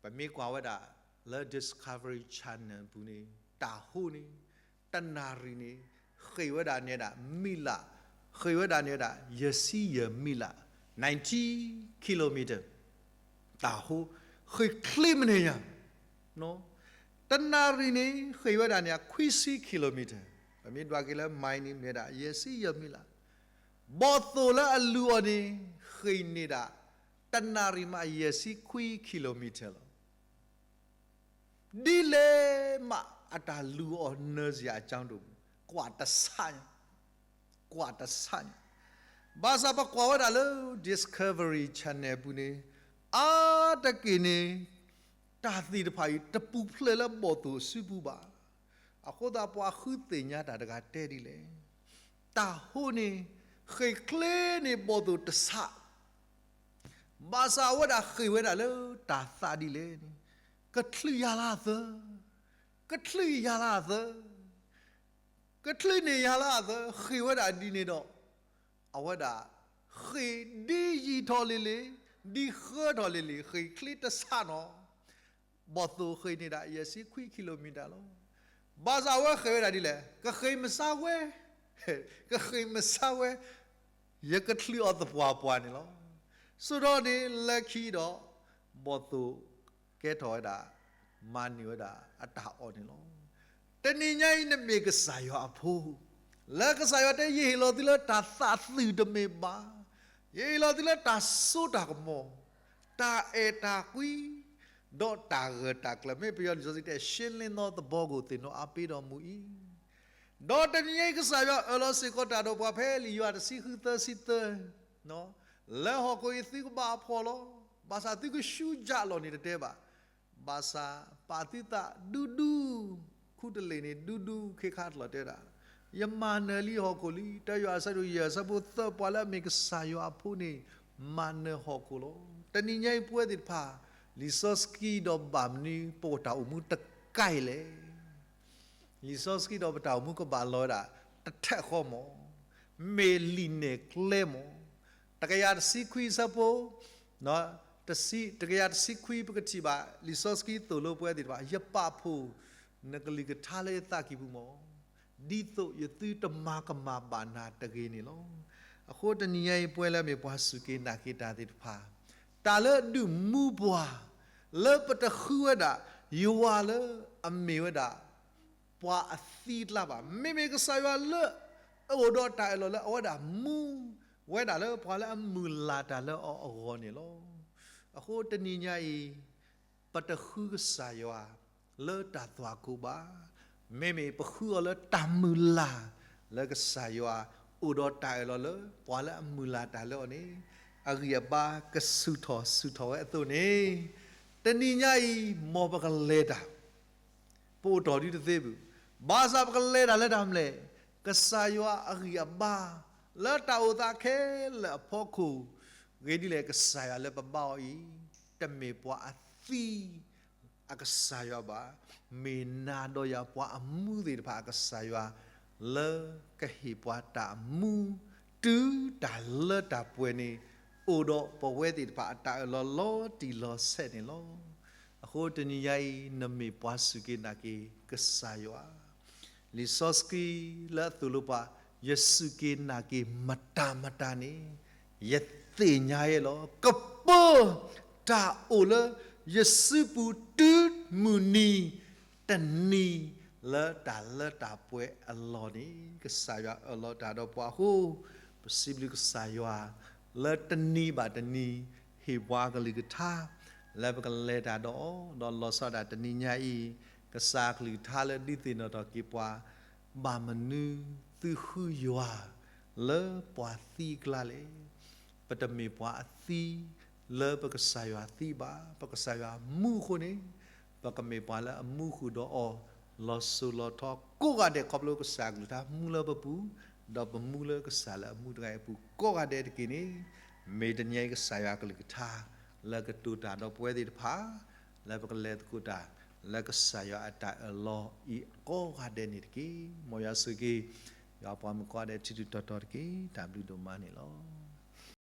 ပမ့ၢ်ကွၢ်ဝဲဒၣ်လၢ Discovery Channel ပူၤန့ၣ် တၢ်ဟိန့ၣ် တနၣ်ရံၣ်န့ၣ် ဃ့ၢ်ဝဲဒၣ်န့ၣ်ဝဲဒၣ်မံးလး, ဃ့ၢ်ဝဲဒၣ်န့ၣ်ဝဲဒၣ် ယဲၢ်ဆံယဲၢ်မံးလး, ninety kilometer တၢ်ဟိ, ဃ့ၢ်ချ့မနုၤညါ, တနၣ်ရံၣ်န့ၣ် ဃ့ၢ်ဝဲဒၣ်န့ၣ် ခွံဆံ kilometer, ပမ့ၢ်ဒွးက့ၤလၢ mile န့ၣ် မ့ၢ်ဝဲဒၣ် ယဲၢ်ဆံယဲၢ်မံးလး, ဘီၣ်သိၣ်လၢအလူၤအီၤန့ၣ် ဃ့ၢ်န့ၢ်ဒၣ် တနၣ်ရံၣ်မး ယဲၢ်ဆံခွံ kilometer လီၤ. ဒ်လဲၣ်မး အတၢ်လူၤအီၤနၢၤစ့ၢ်အကၠီဒိၣ်, ကွၢ်တဆးညါ, ကွၢ်တဆးညါ, ဘၣ်ဆၣ်ပကွၢ်ဝဲဒၣ်လၢ Discovery Channel ပူၤန့ၣ် အါတက့ၢ်န့ၣ် တၢ်သ့ၣ်တဖၣ်အံၤ တပူၤဖျဲးလၢဘီၣ်သိၣ်အစုပူၤဘၣ်. အဃိသတးပှၤဃုသ့ၣ်ညါတၢ်တဂၤတဲဒ်လဲၣ်, တၢ်ဟိန့ၣ် ဃ့ၢ်ချ့န့ၢ်ဘီၣ်သိၣ်တဆး ဘၣ်ဆၣ်အဝဲဒၣ်ဃ့ၢ်ဝဲဒၣ်လၢတၢ်သးဒ်လဲၣ်န့ၣ်, ကချုးယၤလၢအသၢ, ကချုးယၤလၢအသၢ, ကချုးန့ၢ်ယၤလၢအသၢ ဃ့ၢ်ဝဲဒၣ်ဒ်န့ၣ်ဒီး အဝဲဒၣ်ဃ့ၢ်ဒ်ယံာ်ထီၣ်လံၤလံၤ, ဒ်ဃၢထီၣ်လံၤလံၤ ဃ့ၢ်ချ့တဆးနီၤ ဘီၣ်သိၣ်ဃ့ၢ်န့ၢ်ဒၣ် ယဲၢ်ဆံခွံ kilometer လီၤ. ဘၣ်ဆၣ်အဝဲဃ့ၢ်ဝဲဒၣ်ဒ်လဲၣ်, ကဃ့ၢ်မဆါဝဲ, ကဃ့ၢ်မဆါဝဲ, ယကချုးအီၤသပှၢ်ပှၢ်န့ၣ်လီၤ. ဆိထီၣ်န့ၣ်လၢခံဒီး ဘီၣ်သိၣ်ကဲထီၣ်ဝဲဒၣ် မၤန့ၢ်ဝဲဒၣ်အတၢ်အီၣ်န့ၣ်လီၤ. တနံၤညါအံၤနမ့ၢ်ကစၢ်ယွၤအဖိ, လၢကစၢ်ယွၤတဲ ယဟ့ၣ်လီၤသုလၢတၢ်သးသုးတမ့ၢ်ဘၣ်, ယဟ့ၣ်လီၤသုလၢတၢ်စိတၢ်ကမီၤ, တၢ်အဲၣ်တၢ်ကွံ ဒီးတၢ်ဂၢၢ်တၢ်ကျၢၤ, မ့ၢ်ပယီၤလံာ်စီဆှံတဲ ရှင်းလင်းသောသဘောကို သင်တို့အားပေးတော်မူ၏. ဒီးတနံၤညါအံၤကစၢ်ယွၤအၢၣ်လီၤစ့ၢ်ကီးတၢ်ဒီးပှၤဖဲလံာ်ယိၤဟၣ်တဆံဃုသၢဆံသၢ, လၢဟီၣ်ခိၣ်အံၤသုကဘၣ်ဖှီၣ်လီၤ, ဘၣ်ဆၣ်သုကဆူၣ်ကၠၢ်လီၤန့ၣ်တတဲဘၣ်. ဘၣ်ဆၣ်ပာ်သုသးဒူဒူ, ခူတလ့ၢ်န့ၣ်ဒူဒူခ့ခါတလီၤတဲဒၣ်, ယမၤနၢၤလံဟီၣ်ခိၣ်လံ. တၢယိၤဟၣ်အဆၢဒိၣ်ယဲၢ်အဆၢဖိသၢ, ပှၤလၢအမ့ၢ်ကစၢ်ယွၤအဖိန့ၣ် မၤနၢၤဟီၣ်ခိၣ်လီၤ. တနံၤညါအံၤပဝဲသ့ၣ်တဖၣ်, လံာ်စီဆှံဒီးဘၣ်မနုၤ ပတၢ်အိၣ်မူတကဲလဲၣ်. လံာ်စီဆှံဒီးပတၢ်အိၣ်မူကဘၣ်လီၤဝဲဒၣ် တထးဃီမး, မ့ၢ်လံာ်နဲၣ်ကျဲမး. တကယၤတဆံခွံအဆၢဖိ, တကယၤတဆံခွံ ပကထံၣ်ဘၣ် လံာ်စီဆှံသိၣ်လိပဝဲသ့ၣ်တဖၣ်, ယပာ်ဖှိၣ်နကလုၢ်ကထါလၢယသးကံၢ်ပူၤမး, ဒ်သိးယသုတမၤကမၣ်ဘၣ်နၤတဂ့ၤန့ၣ်လီၤ. အဃိတနံၤညါအံၤ ပဝဲလၢအမ့ၢ်ပှၤစူၢ်က့ၤနာ်က့ၤတၢ်သ့ၣ်တဖၣ်, တၢ်လၢဒုးမူပှၤ လၢပတဃုဝဲဒၣ် ယွၤလၢအမ့ၢ်ဝဲဒၣ် ပှၤအသံအကျါဘၣ်. မ့မ့ၢ်ကစၢ်ယွၤလၢအအိၣ်ဒီးတၢ်အၢၣ်လီၤလၢအဝဲဒၣ်မူဝဲဒၣ်လၢပှၤလၢအမုၢ်လၢ်တၢ်လၢအီၤအဂီၢ်န့ၣ်လီၤ. အဃိတနံၤညါအံၤ, ပတဃုကစၢ်ယွၤလၢတၢ်သွၣ်ခိၣ်ဘၣ်. မ့မ့ၢ်ပဃုအီၤလၢတၢ်မုၢ်လၢ် လၢကစၢ်ယွၤအိၣ်ဒီးတၢ်အၢၣ်လီၤလၢပှၤလၢအမုၢ်လၢ်တၢ်လၢအီၤန့ၣ်, အဂံၢ်အဘါကဆူၣ်ထီၣ်ဆူၣ်ထီၣ်ဝဲအသိးန့ၣ်, တနံၤညါအံၤ မ်ပကလဲၤတၢ် ပအိၣ်တ့ၢ်ဒုတသ့ဘၣ်. ဘၣ်ဆၣ်ပကလဲၤတၢ်လၢတၢ်မနုၤလဲၣ်, ကစၢ်ယွၤအဂံၢ်အဘါ လၢတၢ်အိၣ်သးခဲလၢာ်အဖီခိၣ်, ဂ့ၤဒ်လဲၣ် ကစၢ်ယွၤလၢပဘါအီၤအံၤ, တမ့ၢ်ပှၤအသံ အကစၢ်ယွၤဘၣ်, မ့ၢ်နၤဒီးယၤပှၤအမူသ့ၣ်တဖၣ်အကစၢ်ယွၤ, လၢကဟ့ၣ်ပှၤတၢ်မူ တုၤတၢ်လၢတၢ်ပှဲၤန့ၣ်, အိၣ်ဒီးပဝဲသ့ၣ်တဖၣ်အတၢ်အၢၣ်လီၤလီၤတံၢ်လီၤဆဲးန့ၣ်လီၤ. အဃိတနံၤညါအံၤ နမ့ၢ်ပှၤစူၢ်က့ၤနာ်က့ၤကစၢ်ယွၤ လံာ်စီဆှံလၢအသိၣ်လိပှၤ, ယစူၢ်က့ၤနာ်က့ၤမတၤမတၤန့ၣ်, ယသ့ၣ်ညါယဲလီၤ. ကပၢတၢ်အိၣ်လၢယစုပူၤတုၤမုၢ်နံၤ တနံၤလၢတၢ်လၢတၢ်ပှဲၤအလီၢ်န့ၣ်, ကစၢ်ယွၤအၢၣ်လီၤတၢ်ဒီးပှၤအဃိ, ပစံးဘျုးကစၢ်ယွၤ လၢတနံၤဘၣ်တနံၤ ဟ့ၣ်ပှၤကလုၢ်ကထါ လၢပကလဲၤတၢ်ဒီးအီၤ, ဒီးလီၤဆီဒၣ်တနံၤညါအံၤ, ကစၢ်ကလုၢ်ကထါလၢဒုးသ့ၣ်နီၣ်ထီၣ်က့ၤပှၤ, ဘၣ်မနုၤသုဃုယွၤ လၢပှၤသံအကျါလဲၣ်. ပတမ့ၢ်ပှၤအသံ လၢပကစၢ်ယွၤသံဘၣ်. ပကစၢ်ယွၤမူအဃိန့ၣ်, ပကမ့ၢ်ပှၤလၢအမူဃုာ်ဒီးအီၤ လီၤစိၤလီၤထီကိးဂၤဒဲး ခီဖျိကစၢ်ကလုၢ်ကထါမူလၢပပူၤ, ဒီးပမူလၢကစၢ်လၢအမူတဂၤအံၤအပူၤကိးဂၤဒဲးတက့ၢ်န့ၣ်, မ့ၢ်တနံၤညါအံၤကစၢ်ယွၤကလုၢ်ကထါ လၢကတိၤတၢ်ဒီးပဝဲသ့ၣ်တဖၣ်, လၢပကလဲၤသကိးတၢ် လၢကစၢ်ယွၤအတၢ်အၢၣ်လီၤအံၤကိးဂၤဒဲးန့ၣ်တက့ၢ်. မ်ယွၤဆိၣ်ဂ့ၤ ယွၤပှၤမုၣ်ကိးဂၤဒဲးထံထံတီတီတက့ၢ်. တၢ်ဘျုးဒိၣ်မးန့ၣ်လီၤ.